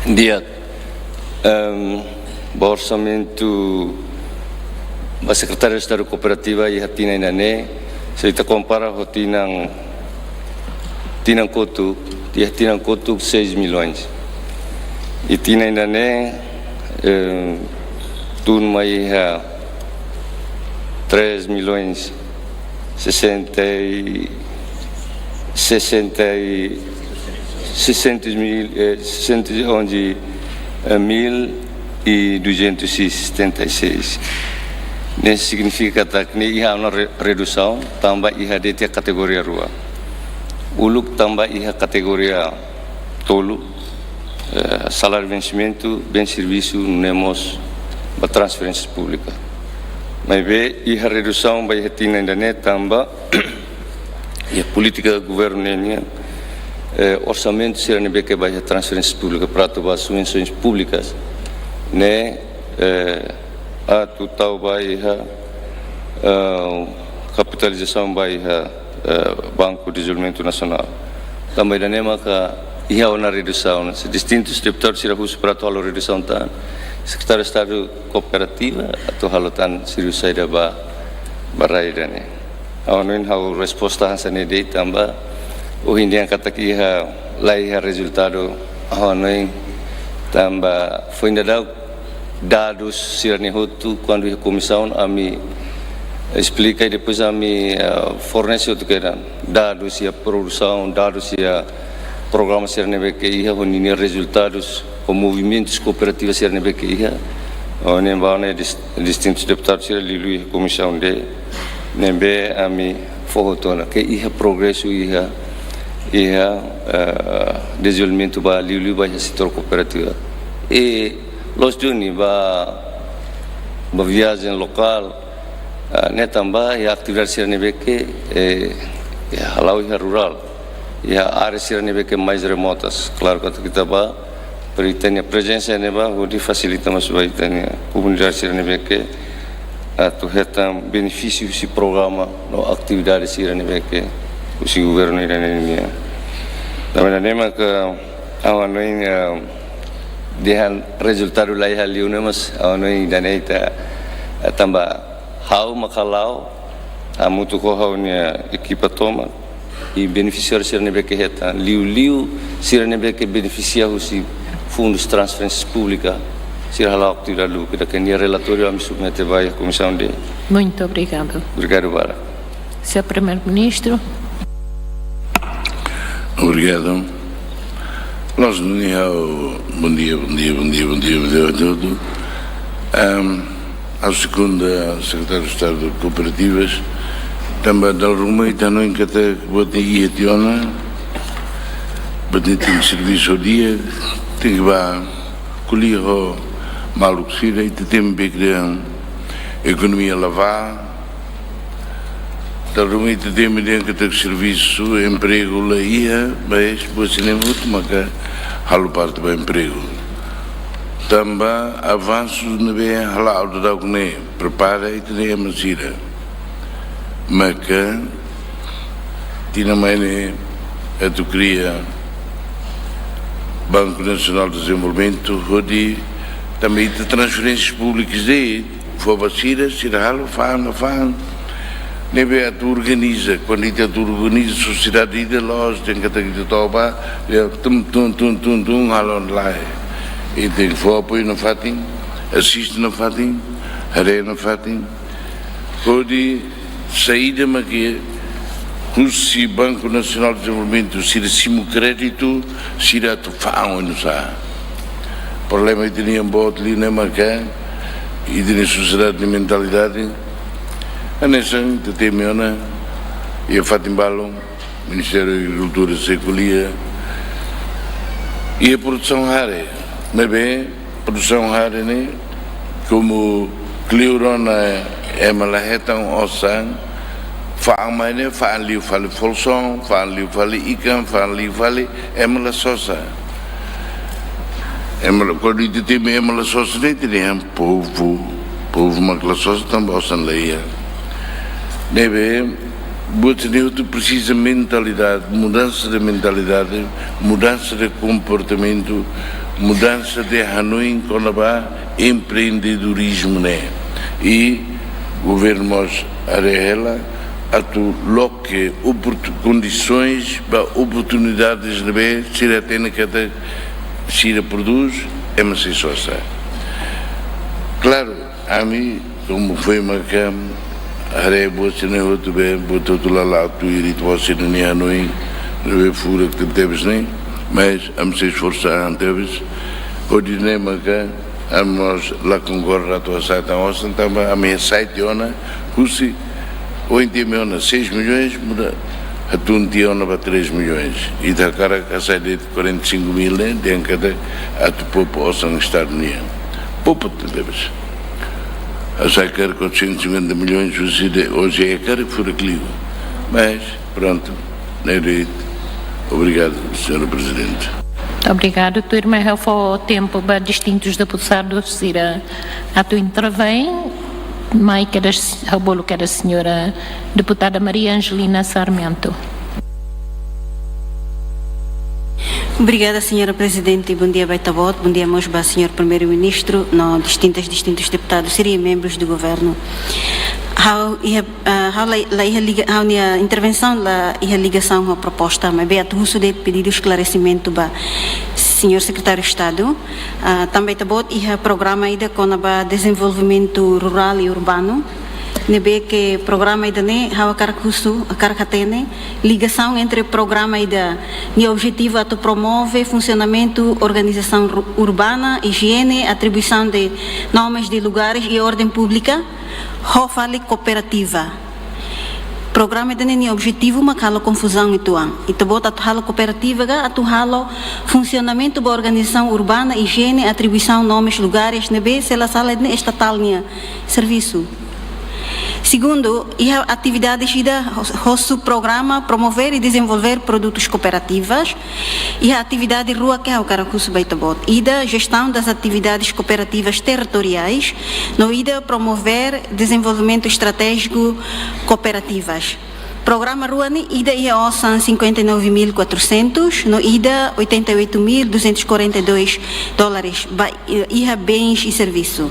Di'ak. Em, ba orsamentu ba Sekretáriu Estadu Kooperativa iha tinan ida-ne'e, se ita kompara ho tinan, tinan kotuk, iha tinan kotuk seis milhões. I tinan ida-ne'e, em, tun mai iha três milhões sessenta e, sessenta e, seiscentos mil, eh, seiscentos e onze, eh, mil e duzentos e setenta e seis. Ne'e signifika katak ne'e iha ona re-, redusaun, tanba iha de'it iha kategoria rua. Uluk tanba iha kategoria tolu, eh, saláriu vensimentu, bens servisu, nune'e mós ba transferénsia públika. Maibé iha redusaun ba iha tinan ida-ne'e tanba iha polítika governu nian, eh, orsamentu sira ne'ebé ke ba iha transferénsia públika para atu ba subvensoens públikas ne'e, eh, atu tau ba iha, eh, kapitalizasaun ba iha, eh, Banku Dezenvolvimentu Nasionál. Tanba ida-ne'e maka iha ona redusaun, ne'e distintus deputadu sira husu para atu halo redusaun tan, Sekretáriu Estadu Kooperativa atu halo tan servisu saida ba, ba rai ida-ne'e. Ha'u hanoin ha'u resposta hanesan ne'e de'it tanba ohin dehan katak iha, la iha rezultadu, ha'u hanoin tanba foin daudauk dadus sira-ne'e hotu kuandu iha komisaun ami esplika i depois ami, eh, fornese hotu kedan dadus iha produsaun, dadus iha programa sira ne'ebé ke iha ho ninia rezultadus, ho movimentus kooperativa sira ne'ebé ke iha. Ho ne'e ba ne'e dis-, distintus deputadu sira liuliu iha komisaun D ne'ebé ami fó hotu ona ke iha progresu iha, iha, eh, dezenvolvimentu ba liuliu ba iha setór kooperativa. I loos duni ba, ba viajen lokál, eh, ne'e tanba iha atividade sira ne'ebé ke, eh, iha hala'o iha rurál, iha área sira ne'ebé ke mais remotas. Klaru katak ita ba, para ita-nia prezensa ne'e ba, hodi fasilita mós ba ita-nia komunidade sira ne'ebé ke atu hetan benefísiu husi programa no atividade sira ne'ebé ke husi governu ida-ne'e nian. Tanba ne'e maka ha'u hanoin, eh, dehan rezultadu la iha liu ne'e mós ha'u hanoin ida-ne'e ita, eh, tanba ha'u mak hala'o, hamutuk ho ha'u-nia ekipa tomak, i benefisiáriu sira ne'ebé ke hetan, liuliu sira ne'ebé ke benefisia husi fundus transferénsia públika, sira hala'o atividade lubuk ida-ne'e, nia relatóriu ami submete ba iha komisaun D. Muito obrigado. Obrigadu barak. Señór Primeiru-Ministru. Obrigadu. Loos duni ha'u, bom dia, bom dia, bom dia, bom dia, bom dia a todos. Ahm, ha'u sekunda Sekretáriu Estadu Kooperativas, tanba dala ruma ita hanoin katak buat ne'e iha tiha ona, buat ne'e tenke servisu di'ak, tenke ba ko'alia ho maluk sira, ita temi bek dehan ekonomia la ba, dala ruma ita temi dehan katak servisu, empregu la iha, mas buat sira-ne'e hotu maka halo parte ba empregu. Tanba avansu ne'ebé hala'o daudauk ne'e, prepara ita-nia ema sira. Maka tinan mai ne'e atu kria Banku Nasionál de Dezenvolvimentu, hodi tanba ita transferénsias públikas de'it, fó ba sira, sira halo, fa'an, fa'an. Ne'ebé atu organiza, kuandu ita atu organiza sosiedade ida loos, tenke katak ita toba, ya, tum, tum, tum, tum, tum, halo lai. Ita tenke fó apoiu nafatin, asiste nafatin, haree nafatin. Hodi saida mak husi Banku Nasionál de Dezenvolvimentu, sira simu kréditu, sira atu fa'an oinsá. Problema ita-nian boot liu ne'e maka ita-nia sosiedade nia mentalidade. Hanesan ita temi ona iha fatin balun, Ministériu Agrikultura sei ko'alia. Iha produsaun hare, maibé produsaun hare ne'e, komu kleur ona ema la hetan osan, fa'an mai ne'e, fa'an liu fali folsoon, fa'an liu fali ikan, fa'an liu fali, ema la sosa. Ema la, kuandu ita temi ema la sosa ne'e, ita dehan povu, povu mak la sosa tanba osan la iha. Ne'ebé, buat ne'e hotu presiza mentalidade, mudansa de mentalidade, mudansa de komportamentu, mudansa de hanoin kona-ba empreendedorizmu ne'e. I governu mós haree hela atu loke oportu-, kondisoens ba oportunidades ne'ebé sira hatene katak sira prodús, ema sei sosa. Klaru, ami, komu foin maka haree buat sira-ne'e hotu be, buat hotu la la'o tuir ita-boot sira-nia hanoin, ne'ebé furak tebetebes ne'e, mas ami sei esforsa an tebes, hodi nune'e maka Ami mós la konkorda atu hasa'e tan osan, tanba ami hasa'e tiha ona husi ohin tiha imi ona seis milhões, muda hatún tiha ona ba três milhões. Ita hakarak hasa'e de'it quarenta e cinco mil ne'e, dehan katak atu poupa osan Estadu nian. Poupa tebes. Hasa'e karik quatrocentos e cinquenta milhões husi ida, ohin hakarak furak liu. Mas, prontu, ne'e de'it. Obrigadu, señora Prezidente. Obrigadu. Tuirmai ha'u fó tempu ba distintus deputadus sira atu intervein. Mai kedas, ha'u bolu kedas señora deputada Maria Angelina Sarmento. Obrigada, señora Prezidente. Bondia ba Ita-Boot, bondia mós ba señór Primeiru-Ministru, no distintas, distintus deputadus sira i membrus do governu. Ha'u iha, ah, ha'u la, la iha liga, ha'u-nia intervensaun la iha ligasaun ho proposta, maibé atu husu de'it pedidu esklaresimentu ba señór Sekretáriu Estadu. Ah, tanba Ita-Boot iha programa ida kona-ba dezenvolvimentu rurál i urbanu. Ne'ebé ke programa ida-ne'e, ha'u hakarak husu, hakarak hatene ligasaun entre programa ida-ne'e, objetivu atu promove funsionamentu organizasaun ru-, urbana, ijiene, atribuisaun de nomes de lugares i orden públika, ho fali kooperativa. Programa ida-ne'e nia objetivu mak halo konfuzaun uitoan. Ita-Boot atu halo kooperativa ka atu halo funsionamentu ba organizasaun urbana, ijiene, atribuisaun nomes lugares ne'ebé, se la sala, ne'e estatál nia servisu. Segundu, iha atividades ida ho-, ho subprograma promover e desenvolver produtos cooperativas. Iha atividade rua ke ha'u hakarak husu ba Ita-Boot. Ida, gestão das atividades cooperativas territoriais. No ida, promover desenvolvimento estratégico cooperativas. Programa rua ne'e, ida iha osan cinquenta e nove mil quatrocentos, no ida oitenta e oito mil duzentos e quarenta e dois dólares ba, eh, iha bens e serviço.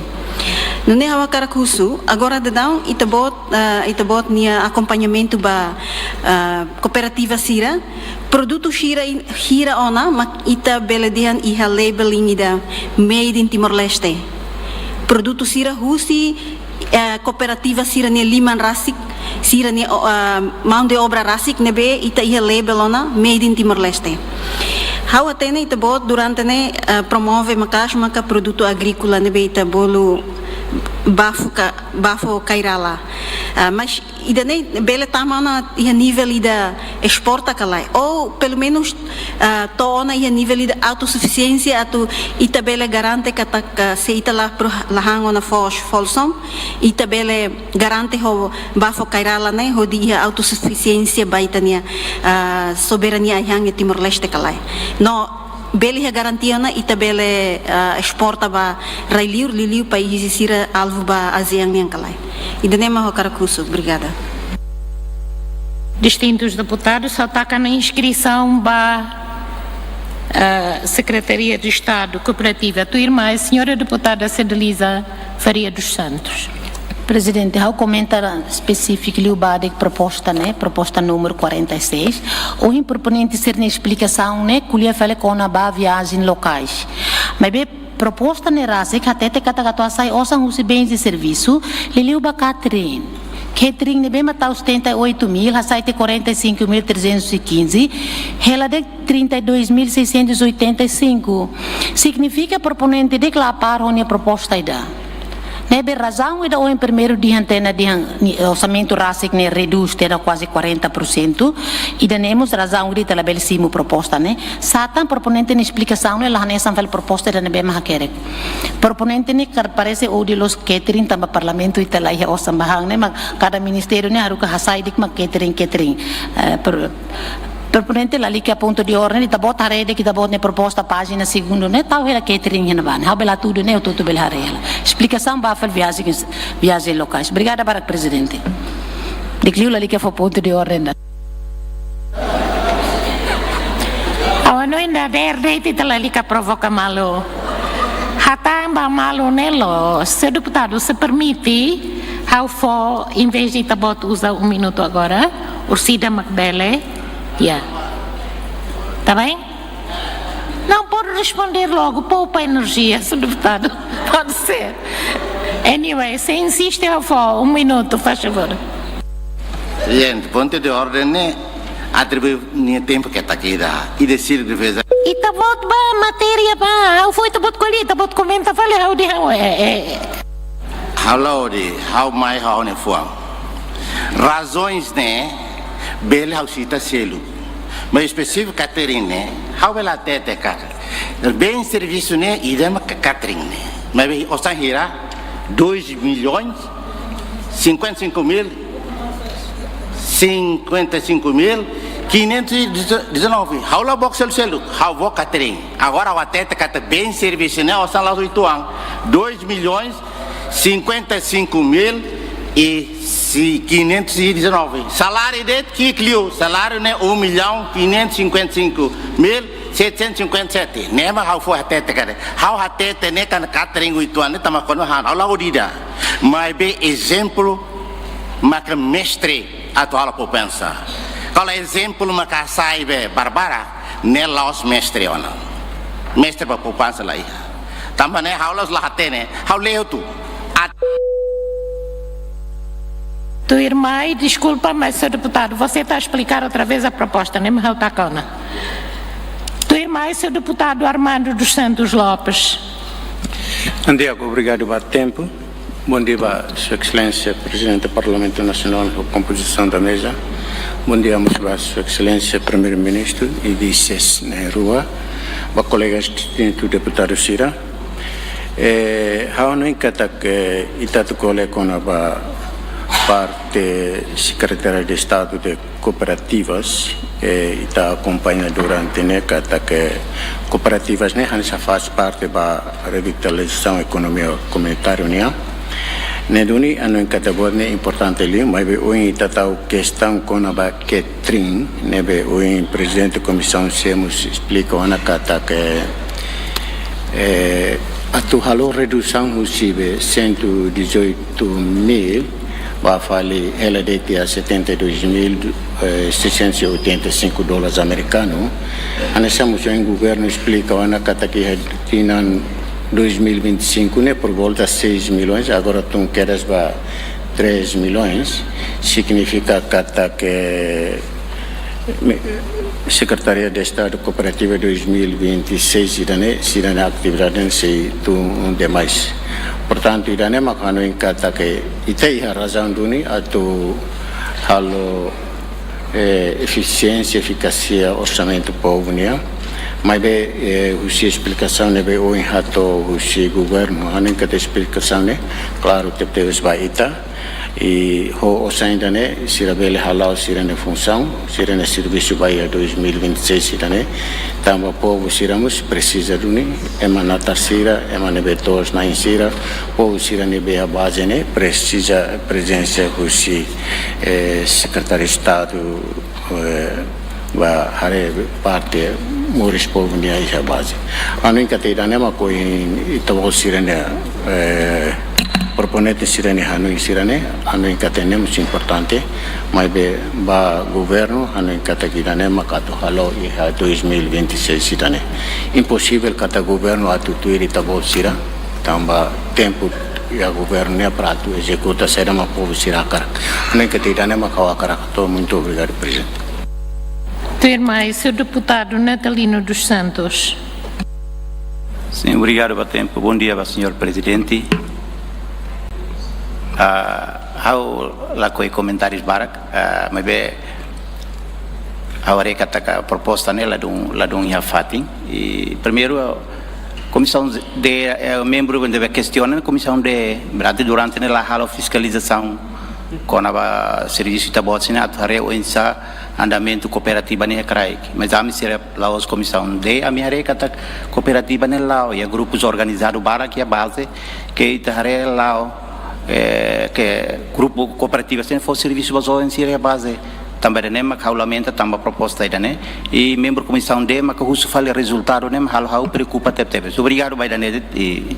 Nune'e ha'u hakarak husu, agora daudaun Ita-Boot, ah, Ita-Boot nia akompañamentu ba, ah, kooperativa sira, produtu sira in-, hira ona mak ita bele dehan iha labeling ida Made in Timor-Leste. Produtu sira husi, eh, kooperativa sira-nia liman rasik, sira-nia, o, ah, mão de obra rasik ne'ebé ita iha label ona Made in Timor-Leste. Ha'u hatene Ita-Boot durante ne'e, ah, promove maka'as maka produtu agríkola ne'ebé ita bolu bafo ka-, bafo kairala. Ah, mas ida-ne'e bele tama ona iha nivel ida esporta ka lae? Ou, pelumenus, ah, to'o ona iha nivel ida autosufisiénsia atu ita bele garante katak, ah, se ita la pro-, la han ona foos Folsom, ita bele garante ho bafo kairala ne'e hodi iha autosufisiénsia ba ita-nia, ah, soberania ai-han iha Timor-Leste ka lae? No bele iha garantia ona ita bele, ah, esporta ba rai-liur, liuliu país sira alvu ba ASEAN nian ka lae? Ida-ne'e mak ha'u hakarak husu. Obrigada. Distintus deputadus, ha'u taka ona inskrisaun ba, eh, Sekretaria de Estadu Kooperativa. Tuirmai, señora deputada Cedeliza Faria dos Santos. Prezidente, ha'u komenta espesífiku liu ba de'it proposta ne'e, proposta númeru quarenta e seis. Ohin proponente sira-nia esplikasaun ne'e ko'alia fali kona-ba viajen lokais. Maibé proposta ne'e rasik hatete katak atu hasai osan husi bens e servisu, liuliu ba catering. Catering ne'ebé mak tau setenta e oito mil, hasai tiha quarenta e cinco mil trezentos e quinze, hela de'it trinta e dois mil seiscentos e oitenta e cinco. Signifika proponente de'it la apár ho nia proposta ida. Ne'ebé razaun ida ohin primeiru dehan tiha ona dehan ni-, orsamentu rasik ne'e redús tiha ona kuaze quarenta por cento. Ida-ne'e mós razaun ida ita labele simu proposta ne'e. Satán proponente nia esplikasaun ne'e la hanesan fali proposta ida ne'ebé mak hakerek. Proponente ne'e karik parese odi loos catering tanba parlamentu ita la iha osan ba han ne'e, mak kada ministériu ne'e haruka hasai de'it mak catering, catering. Eh, pro-, proponente lalika pontu de orden, Ita-Boot haree de'it Ita-Boot nia proposta pájina segundu ne'e, tau hela catering iha ne'ebá ne'e. Ha'u bele hatudu ne'e, hotu-hotu bele haree hela. Esplikasaun ba fali viajen, viajen lokais. Obrigada barak, prezidente. Di'ak liu lalika fó pontu de orden ida. Ha'u hanoin dadeer de'it ita lalika provoka malu. Hatán ba malu ne'e loos. Señór deputadu, se permite, ha'u fó, em vez de Ita-Boot uza um minuto agora, orsida mak bele. Ya. Tá bem? Não, pode responder logo, poupa energia, señór deputadu. Pode ser. Anyway, se insiste, ha'u fó um minuto, faz favor. Prezidente, pontu de orden ne'e atribui nia tempu ketak ida. Ida sira defeza. Ita-boot ba matéria ba, ha'u fó ita-boot ko'alia, ita-boot komenta fali ha'u dehan, eh, eh. Halo di, ha'u mai ha'u-nia fuan. Razoens ne'e, bele ha'u sita seluk. Mas espesífiku catering ne'e, ha'u bele hatete katak. Bens servisu ne'e, ida mak catering ne'e. Mas be osan hira, dois milhões, cinquenta e cinco mil, cinquenta e cinco mil, quinhentos e dezenove. Ha'u la book seluk-seluk, ha'u book catering. Agora ha'u hatete katak bens servisu ne'e, osan la'ós uitoan, dois milhões, cinquenta e cinco mil e quinhentos e dezenove. Saláriu de'it ki'ik liu, saláriu ne'e um milhão quinhentos e cinquenta e cinco mil setecentos e cinquenta e sete. Ne'e mak ha'u fó hatete katak. Ha'u hatete ne'e katak catering uitoan ne'e tanba kono han. Ha'u la hodi ida. Mas be ezemplu maka mestre atu halo poupansa. Kalau ezemplu maka sai be barbarak, ne'e la'ós mestre ona. Mestre ba poupansa la iha. Tanba ne'e ha'u la'ós la hatene, ha'u leutu. At- Tuirmai, desculpa, mas, senhor deputado, você está a explicar outra vez a proposta, ne'e mak ha'u taka ona. Tuirmai, senhor deputado Armando dos Santos Lopes. Bom dia, obrigadu ba tempu. Bom dia ba Sua Exelénsia Prezidente do Parlamentu Nasionál, ho kompozisaun da meza. Bom dia mós ba Sua Exelénsia Primeiru-Ministru i vises na'in rua, ba kolegas distintu deputadu sira. Eh, ha'u hanoin katak ita atu ko'alia kona-ba parte Sekretaria de Estadu de Kooperativas, eh, ita akompaña durante ne'e katak kooperativas ne'e hanesan faz parte ba revitalizasaun ekonomia komunitária nian. Ne'e duni ha'u hanoin katak buat ne'e importante liu, maibé ohin ita tau kestaun kona-ba catering, ne'ebé ohin Prezidente Komisaun C mós esplika ona katak, eh, atu halo redusaun husi be cento e dezoito mil, ba fali hela de'it iha setenta e dois mil, eh, seiscentos e oitenta e cinco dólares americano. Hanesan mós ohin governu esplika ona katak iha tinan dois mil e vinte e cinco ne'e por volta seis milhões, agora tun kedas ba três milhões, signifika katak me-, Sekretaria de Estadu Kooperativa dois mil e vinte e seis ida-ne'e, sira-nia atividade ne'e sei tun demais. Portantu, ida-ne'e mak ha'u hanoin katak ita iha razaun duni atu halo, eh, efisiénsia, efikásia orsamentu povu nian. Maibé, eh, husi esplikasaun ne'ebé ohin hato'o husi governu, ha'u hanoin katak esplikasaun ne'e klaru tebetebes ba ita. I ho osan ida-ne'e, sira bele hala'o sira-nia funsaun, sira-nia servisu ba iha dois mil e vinte e seis ida-ne'e. Tanba povu sira mós presiza duni, ema natar sira, ema ne'ebé to'os-na'in sira, povu sira ne'ebé iha baze ne'e, presiza prezensa husi, eh, Sekretáriu Estadu, eh, ba haree parte moris povu nian iha baze. Ha'u hanoin katak ida-ne'e mak ohin ita-boot sira-nia, eh, proponente sira-nia hanoin sira-ne'e, ha'u hanoin katak ne'e mós importante, maibé ba governu, ha'u hanoin katak ida-ne'e mak atu halo iha dois mil e vinte e seis ida-ne'e. Imposivel katak governu atu tuir ita-boot sira, tanba tempu iha governu ne'e para atu ezekuta saida mak povu sira hakarak. Ha'u hanoin katak ida-ne'e mak ha'u hakarak hato'o. Muito obrigado, Prezidente. Tuirmai, senhor deputado Natalino dos Santos. Sim, obrigadu ba tempu. Bom dia ba señór Prezidente. Ah, ha'u lakohi komentáriu barak, ah, maibé ha'u haree katak proposta ne'e ladún, ladún iha fatin. I primeiru, Komisaun D, eh, membru ne'ebé kestiona, Komisaun D, berarti durante ne'e la halo fiskalizasaun kona-ba servisu ita-boot sira-ne'e atu haree oinsá andamentu kooperativa ne'e iha kraik. Mas ami sira la'ós Komisaun D, ami haree katak kooperativa ne'e la'o, iha grupus organizadu barak iha baze, ke ita haree la'o, eh, ke grupu kooperativa sira-ne'e fó servisu ba joven sira iha baze. Tanba ida-ne'e mak ha'u lamenta tanba proposta ida-ne'e. I membru Komisaun D maka husu fali rezultadu ne'e mak halo ha'u preokupa tebetebes. Obrigadu ba ida-ne'e, i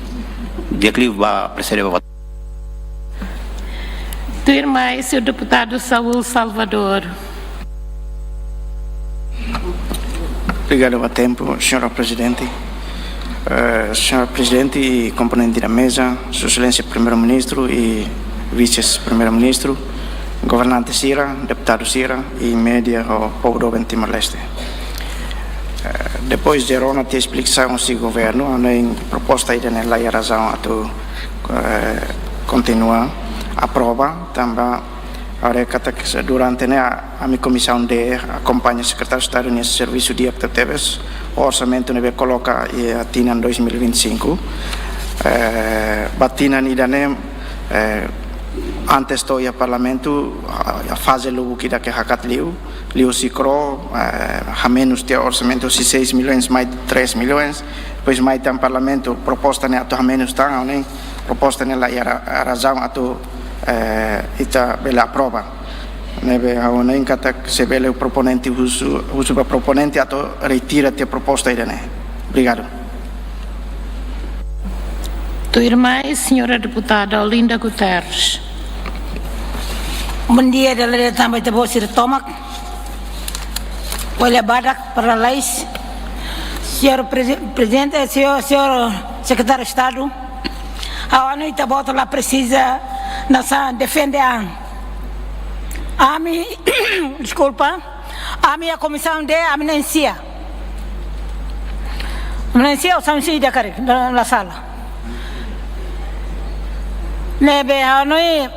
di'ak liu ba preside ba. Tuirmai, senhor deputado Saul Salvador. Obrigadu ba tempu, señór Prezidente. Eh, señór Prezidente i komponente da meza, Sua Exelénsia Primeiru-Ministru i Vises-Primeiru-Ministru, governante sira, deputadu sira i média ho povu doben Timor-Leste. Eh, depois de rona tiha esplikasaun husi governu, ha'u hanoin proposta ida-ne'e la iha razaun atu, eh, kontinua aprova, tanba haree katak durante ne'e ami Komisaun D akompaña Sekretáriu Estadu nia servisu di'ak tebetebes, orsamentu ne'ebé koloka iha tinan dois mil e vinte e cinco. Eh, ba tinan ida-ne'e, eh, antes to'o iha Parlamentu, ah, faze lubuk ida ke hakat liu, liuhusi KRO, eh, hamenus tiha orsamentu husi seis milhões mai três milhões, depois mai tan Parlamentu proposta ne'e atu hamenus tan, ha'u hanoin proposta ne'e la iha ra-, razaun atu, eh, ita bele aprova. Ne'ebé ha'u hanoin katak se bele proponente husu, husu ba proponente atu retira tiha proposta ida-ne'e. Obrigadu. Tuirmai, señora deputada Olinda Guterres. Bondia, dala ida tan ba ita-boot sira tomak. Ko'alia badak, paralais. Señor Prezi-, Prezidente, señor, señor Sekretáriu Estadu, ha'u hanoin ita-boot la presiza nasaun defende an. Ami, deskulpa, ami iha Komisaun D, ami na'in sia. Ami na'in sia, osan sia ida karik, la, la sala. Ne'ebé ha'u hanoin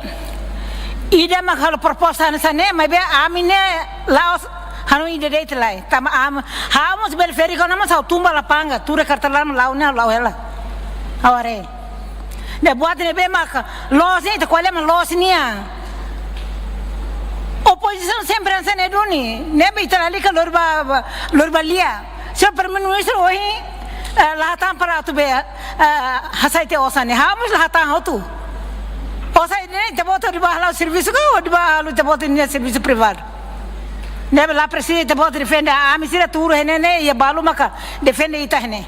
ida mak halo proposta hanesan ne'e, maibé ami ne'e la'ós hanoin ida de'it lai. Tanba ami, ha'u mós bele ferik ona mós ha'u tun ba lapangan, tuur iha karta laran la'o ne'e la'o hela. Ha'u haree. Ne'e buat ne'ebé mak loos ne'e, ita ko'alia mak loos nian. Opozisaun sempre hanesan ne'e duni, ne'ebé ita lalika lori ba, ba, lori ba lia. Señor Primeiru-Ministru ohin, eh, la hatán para atu be, eh, hasai tiha osan ne'e. Ha'u mós la hatán hotu. Osan ne'e ita-boot hodi ba hala'o servisu ka, hodi ba halo ita-boot nia servisu privadu. Ne'ebé la presiza ita-boot defende, ami sira tuur iha ne'e ne'e, iha balu maka defende ita iha ne'e.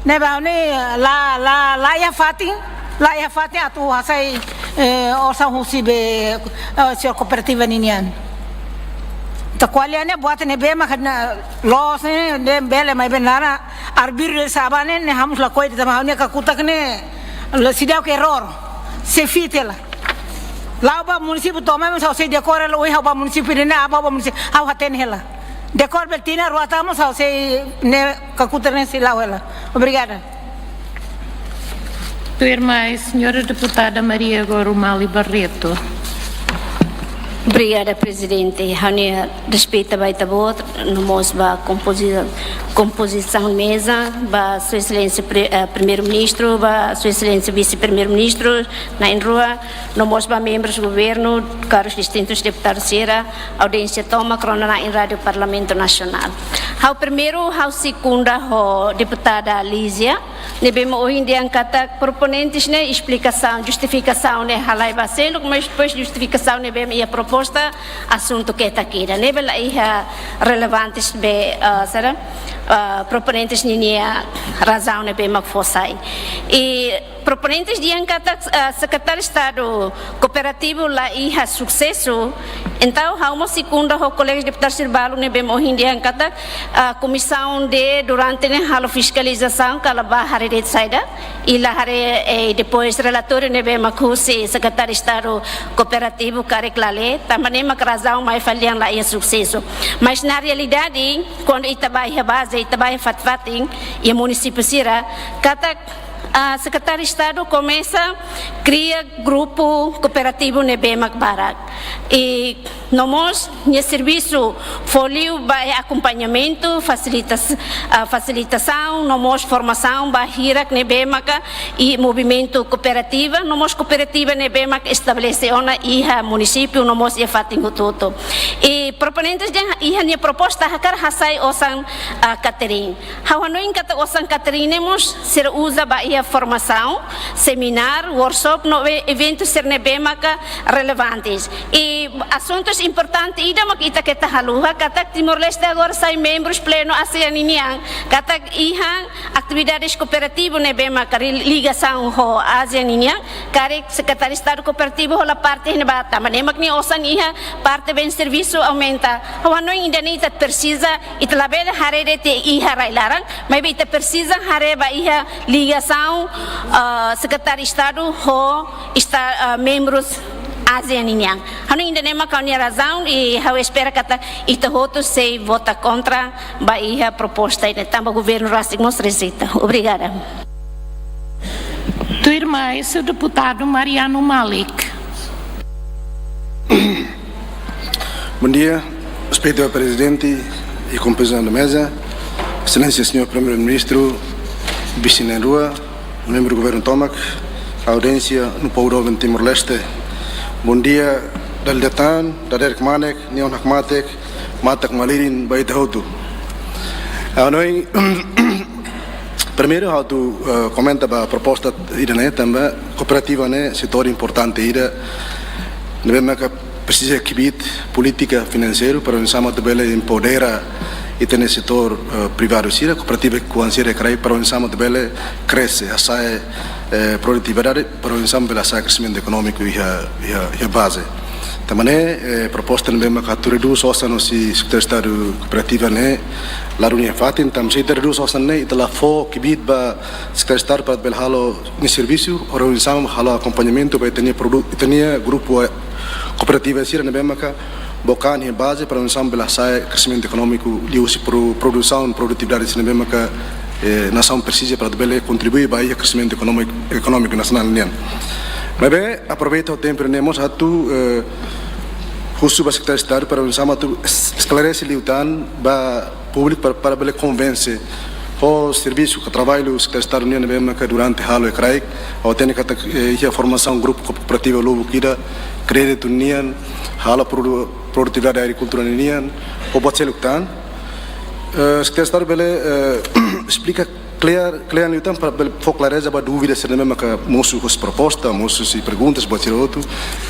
Ne'ebé ha'u hanoin la, la, la iha fatin, la iha fatin atu hasai, eh, osan husi be, eh, señór kooperativa ninian. Ita ko'alia ne'e buat ne'ebé mak na loos ne'e, ne'e bele maibé naran arbitru de Sabah ne'e, ne'e ha'u mós lakohi de'it tanba ha'u-nia kakutak ne'e, la seidauk error, sei fit hela. La'o ba munisípiu tomak mós ha'u sei dekór hela, ohin ha'u ba munisípiu ne'e, ha'u ba munisípiu, ha'u hatene hela. Dekór bele tinan rua tan mós ha'u sei ne'e kakutak ne'e sei la'o hela. Obrigada. Tuirmai, señora deputada Maria Gorumali Barreto. Obrigada, Prezidente. Ha'u-nia respeitu ba ita-boot, no mós ba kompozi-, kompozisaun meza, ba Sua Exelénsia Pre-, eh, Primeiru-Ministru, ba Sua Exelénsia Vise-Primeiru-Ministru, na'in-rua, no mós ba membrus governu, karus distintus deputadu sira, audiénsia tomak rona na'in Rádiu Parlamentu Nasionál. Ha'u primeiru, ha'u sekunda ho deputada Lízia, ne'ebé mak ohin dehan katak proponentes ne'e esplikasaun, justifikasaun ne'e halai ba seluk, mas depois justifikasaun ne'ebé mak iha proposta asuntu ketak ida. Ne'ebé la iha relevantes be, ah, saida, ah, proponentes ninia razaun ne'ebé mak fó sai. I proponentes dehan katak, ah, Sekretáriu Estadu Kooperativu la iha susesu. Entaun, ha'u mós sekunda ho kolega deputadu sira balu ne'ebé mak ohin dehan katak, ah, Komisaun D durante ne'e halo fiskalizasaun ka la bá haree de'it saida. I la haree, eh, depois relatóriu ne'ebé mak husi Sekretáriu Estadu Kooperativu karik la lee, tanba ne'e mak razaun mai fali dehan la iha susesu. Mas na realidade, kuandu ita bá iha baze, ita bá iha fatin-fatin, iha munisípiu sira, katak, ah, Sekretáriu Estadu komesa kria grupu kooperativu ne'ebé mak barak. I no mós nia servisu fó liu ba iha akompañamentu, fasilitas-, ah, fasilitasaun, no mós formasaun ba hirak ne'ebé maka iha movimentu kooperativa, no mós kooperativa ne'ebé maka estabelese ona iha munisípiu, no mós iha fatin hotu-hotu. I proponentes dehan iha nia proposta hakarak hasai osan, ah, catering. Ha'u hanoin katak osan catering ne'e mós sira uza ba iha formasaun, semináriu, workshop no e-, eventu sira ne'ebé maka relevantes. I asuntus importante ida mak ita keta haluha, katak Timor-Leste agora sai membrus plenu ASEAN ninian, katak iha atividades kooperativu ne'ebé maka ri-, ligasaun ho ASEAN ninian, karik Sekretáriu Estadu Kooperativu hola parte iha ne'ebá, tanba ne'e mak nia osan iha parte bens servisu aumenta. Ha'u hanoin ida-ne'e ita presiza, ita labele haree de'it iha rai-laran, maibé ita presiza haree ba iha ligasaun, ah, Sekretáriu Estadu ho esta-, ah, membrus ASEAN nian. Ha'u hanoin ida-ne'e mak ha'u-nia razaun, i ha'u espera katak ita hotu sei vota kontra ba iha proposta ida-ne'e, tanba governu rasik mós rejeita. Obrigada. Tuirmai, señór deputadu Mariano Malik. Bondia, respeitu ba prezidente i kompozisaun da meza, Exelénsia señór Primeiru-Ministru, vise na'in-rua, membru governu tomak, audiénsia no povu doben Timor-Leste. Bondia, dala ida tan, dadeer kmanek, neon hakmatek, matak-malirin ba ita hotu. Ha'u hanoin, primeiru ha'u atu, eh, komenta ba proposta ida-ne'e, tanba kooperativa ne'e setór importante ida, ne'ebé maka presiza kbiit polítika finanseiru para oinsá mak atu bele empodera ita-nia setór, eh, privadu sira, kooperativa ki'ikoan sira iha kraik, para oinsá mak atu bele krese, hasa'e, eh, produtividade, para oinsá mak bele hasa'e kreximentu ekonómiku iha, iha, iha baze. Tanba ne'e, eh, proposta ne'ebé maka atu redús osan husi Sekretáriu Estadu Kooperativa ne'e la dún iha fatin, tanba se ita redús osan ne'e, ita la fó kbiit ba Sekretáriu Estadu para bele halo nia servisu, hodi oinsá mak halo akompañamentu ba ita-nia produ-, ita-nia grupu, eh, kooperativa sira ne'ebé maka book an iha baze para oinsá mak bele hasa'e kreximentu ekonómiku liuhusi pro-, produsaun, produtividade sira ne'ebé maka, eh, nasaun presiza para bele kontribui ba iha kreximentu ekonómiku, ekonómiku nasionál nian. Maibé, aproveita tempu ne'e mós atu, eh, husu ba Sekretáriu Estadu para oinsá mak atu es-, esklarese liután ba públiku para, para bele konvense ho servisu ka traballu Sekretáriu Estadu nian ne'ebé maka durante halo iha kraik, ha'u hatene katak, eh, iha formasaun grupu kooperativa lubuk ida, kréditu nian, halo produ-, produtividade agrikultura nian, ho buat seluk tan. Eh, Sekretáriu Estadu bele, eh, esplika kle'an, kle'an liután para bele fó klareza ba dúvida sira ne'ebé maka mosu husi proposta, mosu husi perguntas, buat sira hotu,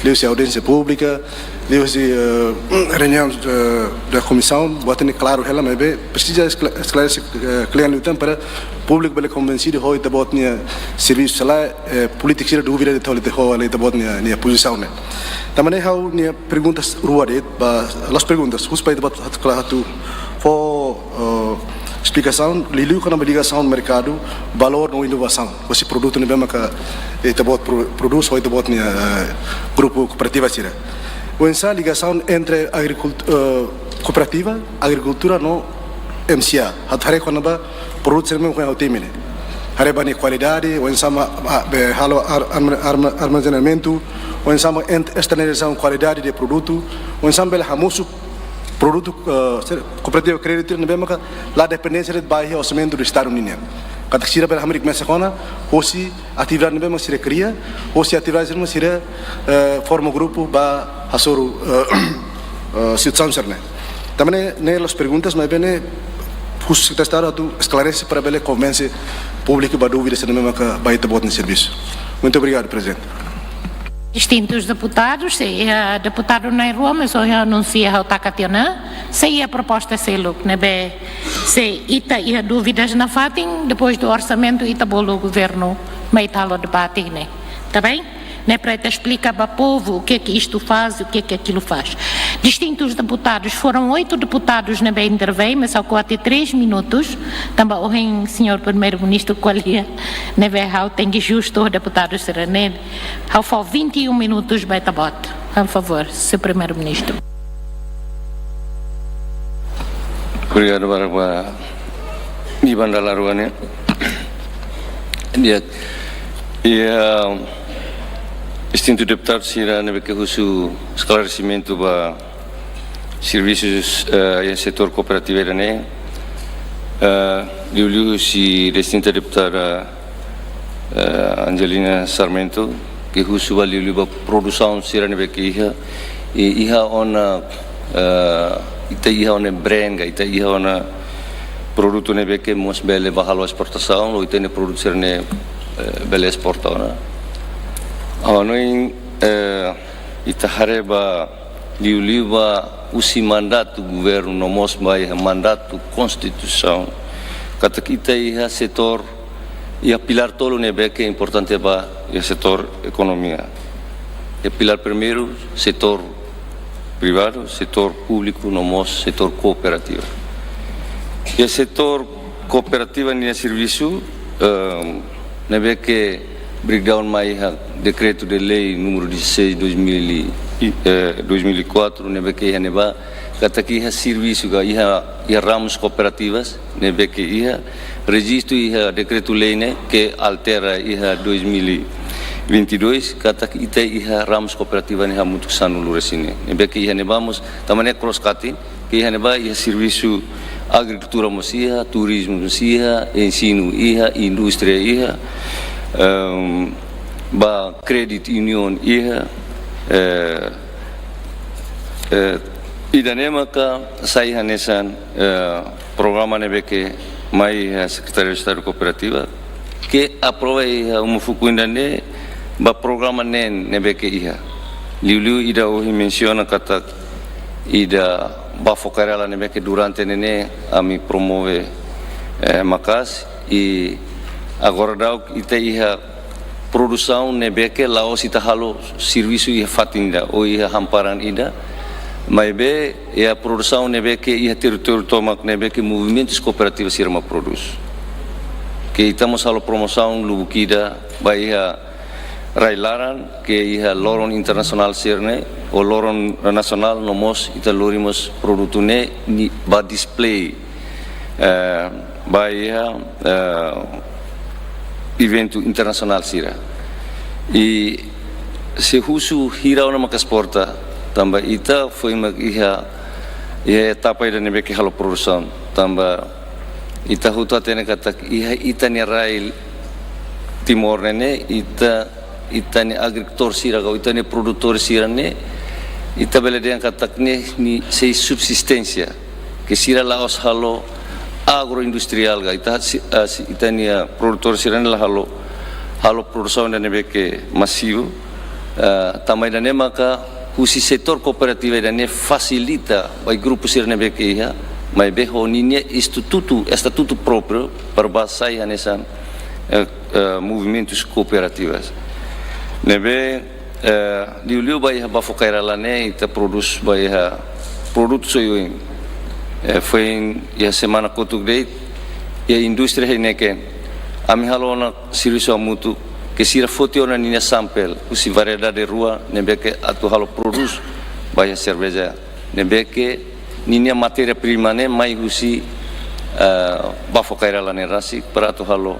liuhusi audiénsia públika, liuhusi, eh, reuniaun, eh, da komisaun, buat ne'e klaru hela, maibé presiza eskla-, esklarese, eh, kle'an liután para públiku bele konvensidu ho ita-boot nia servisu, se lae, eh, polítiku sira dúvida de'it ho ita-boot nia, nia pozisaun ne'e. Tanba ne'e ha'u-nia perguntas rua de'it, ba, la'ós perguntas, husu ba ita-boot atu, atu fó, eh, esplikasaun, liuliu kona-ba ligasaun merkadu, valór no inovasaun husi produtu ne'ebé maka ita-boot pro-, prodús ho ita-boot nia, eh, grupu kooperativa sira. Oinsá ligasaun entre agrikult-, eh, kooperativa, agrikultura no M C A. Atu haree kona-ba produtu sira ne'ebé maka ha'u temi ne'e. Haree ba nia kualidade, oinsá mak, ah, bele halo ar-, arma-, arma-, armazenamentu, oinsá mak ent-, estandarizasaun kualidade de produtu, oinsá mak bele hamosu produtu, eh, sira, kooperativa kréditu ne'ebé maka la dependénsia de'it ba iha orsamentu do Estadu nian. Katak sira bele hamriik mesak ona, hosi atividade ne'ebé mak sira kria, hosi atividade sira mak sira, eh, forma grupu ba hasoru, eh, eh, situasaun sira-ne'e. Tanba ne'e, ne'e la'ós perguntas, maibé ne'e husu Sekretáriu Estadu atu esklarese para bele konvense públiku ba dúvida sira ne'ebé maka ba ita-boot nia servisu. Muito obrigado, Presidente. Distintus deputadus, sei iha deputadu na'in-rua, mas ohin anunsia ha'u taka tiha ona, sei iha proposta seluk, ne'ebé se ita iha dúvidas nafatin, depois do orsamentu ita bolu governu mai ita halo debate ne'e. Tá bem? Ne'e para ita esplika ba povu o que é que isto faz e o que é que aquilo faz. Distintus deputadus, foram oito deputadus ne'ebé intervém, mas só quatro e três minutos. Tanba ohin señór Primeiru-Ministru ko'alia, ne'ebé ha'u tenke justu ho deputadu sira-ne'e. Ha'u fó vinte e um minutos ba ita-boot. Por favor, señór Primeiru-Ministru. Obrigadu barak ba biban dala rua ne'e. Di'ak. I, ah, distintu deputadu sira ne'ebé ke husu esklaresimentu ba servisus, eh, iha setór kooperativa ida-ne'e, eh, liuliu husi distinta deputada, eh, Angelina Sarmento, ke husu ba liuliu ba produsaun sira ne'ebé ke iha, i iha ona, eh, ita iha ona brand ka, ita iha ona produtu ne'ebé ke mós bele bá halo esportasaun, ou ita-nia produtu sira-ne'e, eh, bele esporta ona. Ha'u hanoin, eh, ita haree ba liuliu ba husi mandatu governu no mós ba iha mandatu konstituisaun, katak ita iha setór, iha pilár tolu ne'ebé ke importante ba iha setór ekonomia. Iha pilár primeiru, setór privadu, setór públiku no mós setór kooperativa. Iha setór kooperativa nia servisu, ehm, ne'ebé ke breakdown mai iha dekretu de lei número dezasseis dois mil e, eh, dois mil e quatro, ne'ebé ke iha ne'ebá katak iha servisu ka iha, iha ramus kooperativas, ne'ebé ke iha rejistu iha dekretu lei ne'e ke altera iha dois mil e vinte e dois, katak ita iha ramus kooperativa ne'e hamutuk sanulu resin ne'e. Ne'ebé ke iha ne'ebá mós, tanba ne'e cross cutting, ke iha ne'ebá iha servisu agrikultura mós iha, turizmu mós iha, ensinu iha, indústria iha, ehm, ba credit union iha, eh, eh, ida-ne'e maka sai hanesan, eh, programa ne'ebé ke mai iha Sekretariadu Estadu Kooperativa, ke aprova iha uma fukun ida-ne'e ba programa neen ne'ebé ke iha. Liuliu ida ohin mensiona katak ida Bafo Kairala ne'ebé ke durante ne'e ne'e ami promove, eh, maka'as, i agora daudaun ita iha produsaun ne'ebé ke la'ós ita halo servisu iha fatin ida ou iha hamparan ida, maibé iha produsaun ne'ebé ke iha territóriu tomak ne'ebé ke movimentus kooperativa sira mak prodús. Ke ita mós halo promosaun lubuk ida ba iha rai-laran, ke iha loron internasionál sira-ne'e, ou loron nasionál no mós ita lori mós produtu ne'e nia ba display, eh, ba iha, eh, eventu internasionál sira. I sei husu hira ona maka esporta, tanba ita foin mak iha, iha etapa ida ne'ebé ke halo produsaun, tanba ita hotu hatene katak iha ita-nia rai Timor ne'e ne'e, ita, ita-nia agrikultór sira ka ita-nia produtór sira-ne'e, ita bele dehan katak ne'e, nia sei subsisténsia, ke sira la'ós halo agroindustriál ka ita si-, ah, si-, ita-nia produtór sira-ne'e la halo, halo produsaun ida ne'ebé ke masivu, ah, tanba ida-ne'e maka husi setór kooperativa ida-ne'e fasilita ba grupu sira ne'ebé ke iha, maibé ho ninia estatutu, estatutu própriu para ba sai hanesan, eh, eh, movimentus kooperativas. Ne'ebé, eh, liuliu ba iha Bafo Kairala ne'e ita prodús ba iha produtu oioin. Eh, foin iha semana kotuk de'it, iha indústria Heineken, ami halo ona servisu hamutuk, ke sira foti ona ninia sampel husi variedade rua ne'ebé ke atu halo prodús ba iha serveja, ne'ebé ke ninia matéria-prima ne'e mai husi, eh, Bafo Kairala ne'e rasik para atu halo,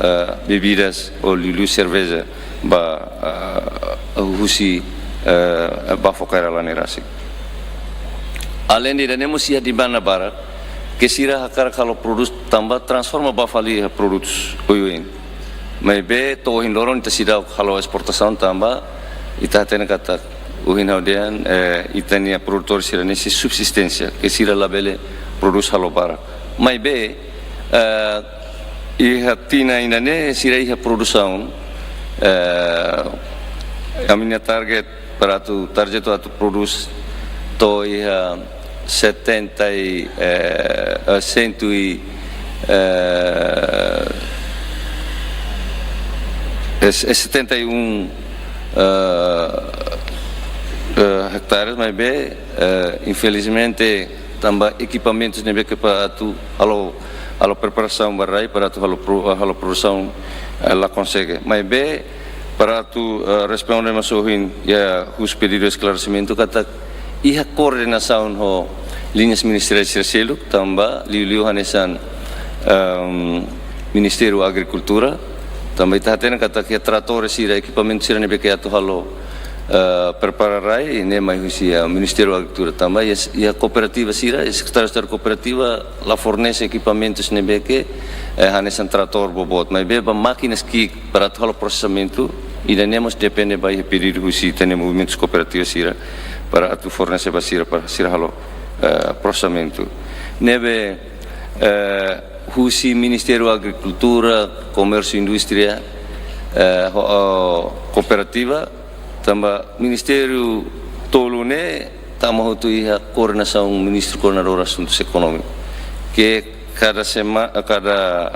eh, bebidas ou liuliu serveja ba, eh, husi, eh, Bafo Kairala ne'e rasik. Aleinde ida-ne'e mós iha demanda barak, ke sira hakarak halo prodús tanba transforma ba fali iha produtus oioin. Maibé to'o ohin loron ita seidauk halo esportasaun tanba ita hatene katak ohin ha'u dehan, eh, ita-nia produtór sira-ne'e sei subsisténsia, ke sira labele prodús halo barak. Maibé, eh, iha tinan ida-ne'e sira iha produsaun, eh, ami-nia target para atu, target atu prodús to'o iha setenta e, eh, eh, cento e, eh, es-, eh, setenta e um, eh, eh, hectares, maibé, eh, infelizmente, tanba ekipamentus ne'ebé ke para atu halo, halo preparasaun ba rai, para atu halo pro-, halo produsaun, eh, la konsege. Maibé, para atu, eh, responde mós ohin iha husi pedidu esklaresimentu katak iha koordenasaun ho liñas ministeriais sira seluk, tanba liuliu hanesan, ehm, Ministériu Agrikultura, tanba ita hatene katak iha tratór sira, ekipamentu sira ne'ebé ke atu halo, eh, prepara rai, ne'e mai husi iha Ministériu Agrikultura, tanba iha, iha kooperativa sira, iha Sekretariadu Estadu Kooperativa la fornese ekipamentus ne'ebé ke, eh, hanesan tratór boboot, maibé ba mákinas ki'ik para atu halo prosesamentu, ida-ne'e mós depende ba iha pedidu husi ita-nia movimentus kooperativa sira para atu fornese ba sira para sira halo, eh, prosesamentu. Ne'ebé, eh, husi Ministériu Agrikultura, Komérsiu Indústria, eh, ho, ho kooperativa, tanba ministériu tolu ne'e tama hotu iha koordenasaun Ministru Koordenadór Asuntus Ekonómiku. Ke kada sema-, kada,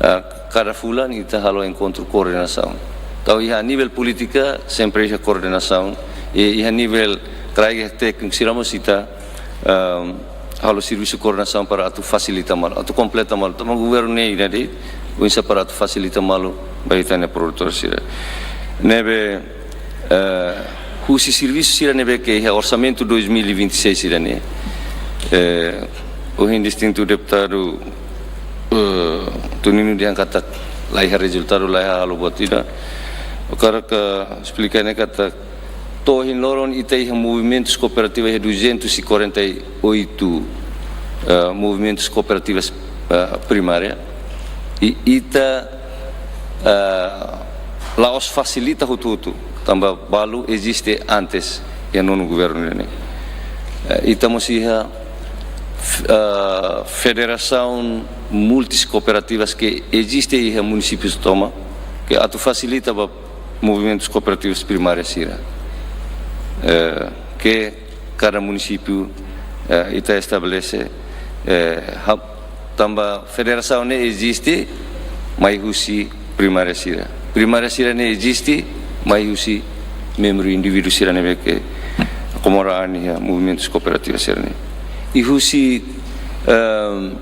ah, kada fulan ita halo enkontru koordenasaun. Entaun iha nivel polítika sempre iha koordenasaun, i iha nivel kraik tékniku sira mós ita, ehm, halo servisu koordenasaun para atu fasilita malu, atu kompleta malu. Tanba governu ne'e ida de'it, oinsá para atu fasilita malu ba ita-nia produtór sira. Ne'ebé, eh, husi servisu sira ne'ebé ke iha orsamentu dois mil e vinte e seis sira-ne'e, eh, ohin distintu deputadu, eh, Tonino dehan katak la iha rezultadu, la iha halo buat ida. Ha'u hakarak esplika ne'e katak to'o ohin loron ita iha movimentus kooperativa iha duzentos e quarenta e oito, eh, movimentus kooperativas, eh, primária. I ita, eh, la'ós fasilita hotu-hotu, tanba balu eziste antes iha nonu governu ne'e. Eh, ita mós iha, f-, eh, federasaun multis kooperativas ke eziste iha munisípiu tomak, ke atu fasilita ba movimentus kooperativas primárias sira, eh, ke kada munisípiu, eh, ita estabelese, eh, ha-, tanba federasaun ne'e eziste mai husi primária sira. Primária sira-ne'e eziste mai husi membru indivíduu sira ne'ebé ke akomoda an iha movimentus kooperativas sira-ne'e. I husi, ehm,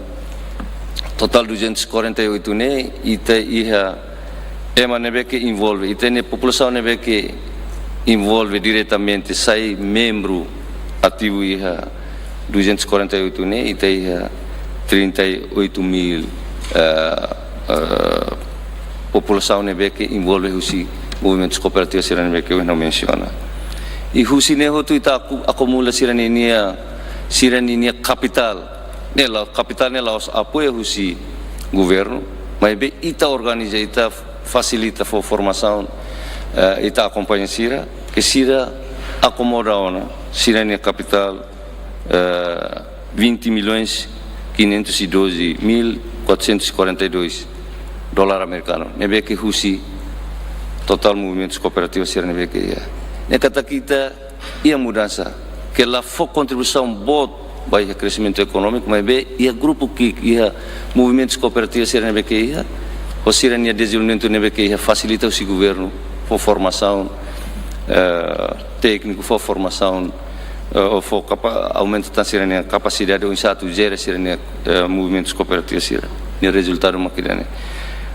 totál duzentos e quarenta e oito ne'e, ita iha ema ne'ebé ke envolve, ita-nia populasaun ne'ebé ke envolve diretamente, sai membru ativu iha duzentos e quarenta e oito ne'e, ita iha trinta e oito mil, eh, eh, populasaun ne'ebé ke envolve husi movimentus kooperativas sira ne'ebé ke ohin ha'u mensiona. I husi ne'e hotu ita aku-, akumula sira-ninia, sira-ninia kapitál. Ne'e la, kapitál ne'e la'ós apoiu husi governu, maibé ita organiza, ita fasilita fó formasaun, eh, ita akompaña sira, ke sira akomoda ona sira-nia kapitál, eh, vinte milhões quinhentos e doze mil quatrocentos e quarenta e dois dólar amerikanu, ne'ebé ke husi totál movimentus kooperativas sira ne'ebé ke iha. Ne'e katak ita iha mudansa, ke la fó kontribuisaun boot ba iha kreximentu ekonómiku, maibé iha grupu ki'ik, iha movimentus kooperativas sira ne'ebé ke iha, ho sira-nia dezenvolvimentu ne'ebé ke iha, fasilita husi governu, fó formasaun, eh, tékniku, fó formasaun, eh, ou fó kapa-, aumenta tan sira-nia kapasidade oinsá atu jere sira-nia, eh, movimentus kooperativas sira. Ne'e rezultadu mak ida-ne'e.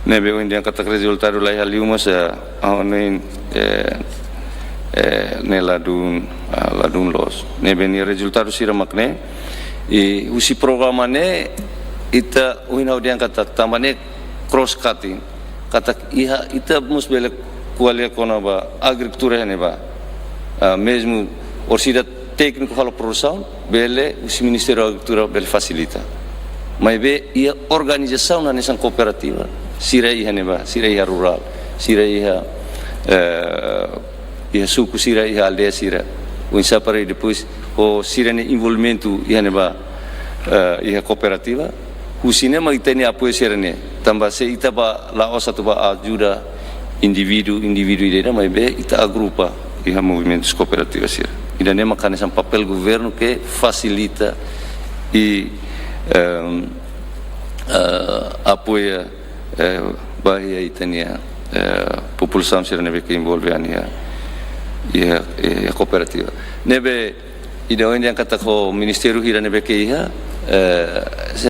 Ne'ebé ohin dehan katak rezultadu la iha liu mós, eh, ha'u hanoin, eh, eh, ne'e ladún, ah, ladún loos. Ne'ebé nia rezultadu sira mak ne'e. I husi programa ne'e, ita ohin ha'u dehan katak tanba ne'e cross cutting. Katak iha, ita mós bele ko'alia kona-ba agrikultura iha ne'ebá. Ah, mezmu orsida tékniku halo produsaun, bele husi Ministériu Agrikultura bele fasilita. Maibé iha organizasaun hanesan kooperativa, sira iha ne'ebá, sira iha rurál, sira iha, eh, iha suku sira, iha aldeia sira. Oinsá para depois ho sira-nia envolvimentu iha ne'ebá, eh, iha kooperativa. Husi ne'e mak ita-nia apoiu sira-ne'e. Tanba se ita bá la'ós atu bá ajuda indivíduu, indivíduu ida-idak, maibé ita agrupa iha movimentus kooperativas sira. Ida-ne'e mak hanesan papél governu ke fasilita i, ehm, eh, apoia, eh, ba iha ita-nia, eh, populasaun sira ne'ebé ke envolve an iha, iha, iha kooperativa. Ne'ebé ida ohin dehan katak ho ministériu hira ne'ebé ke iha, eh,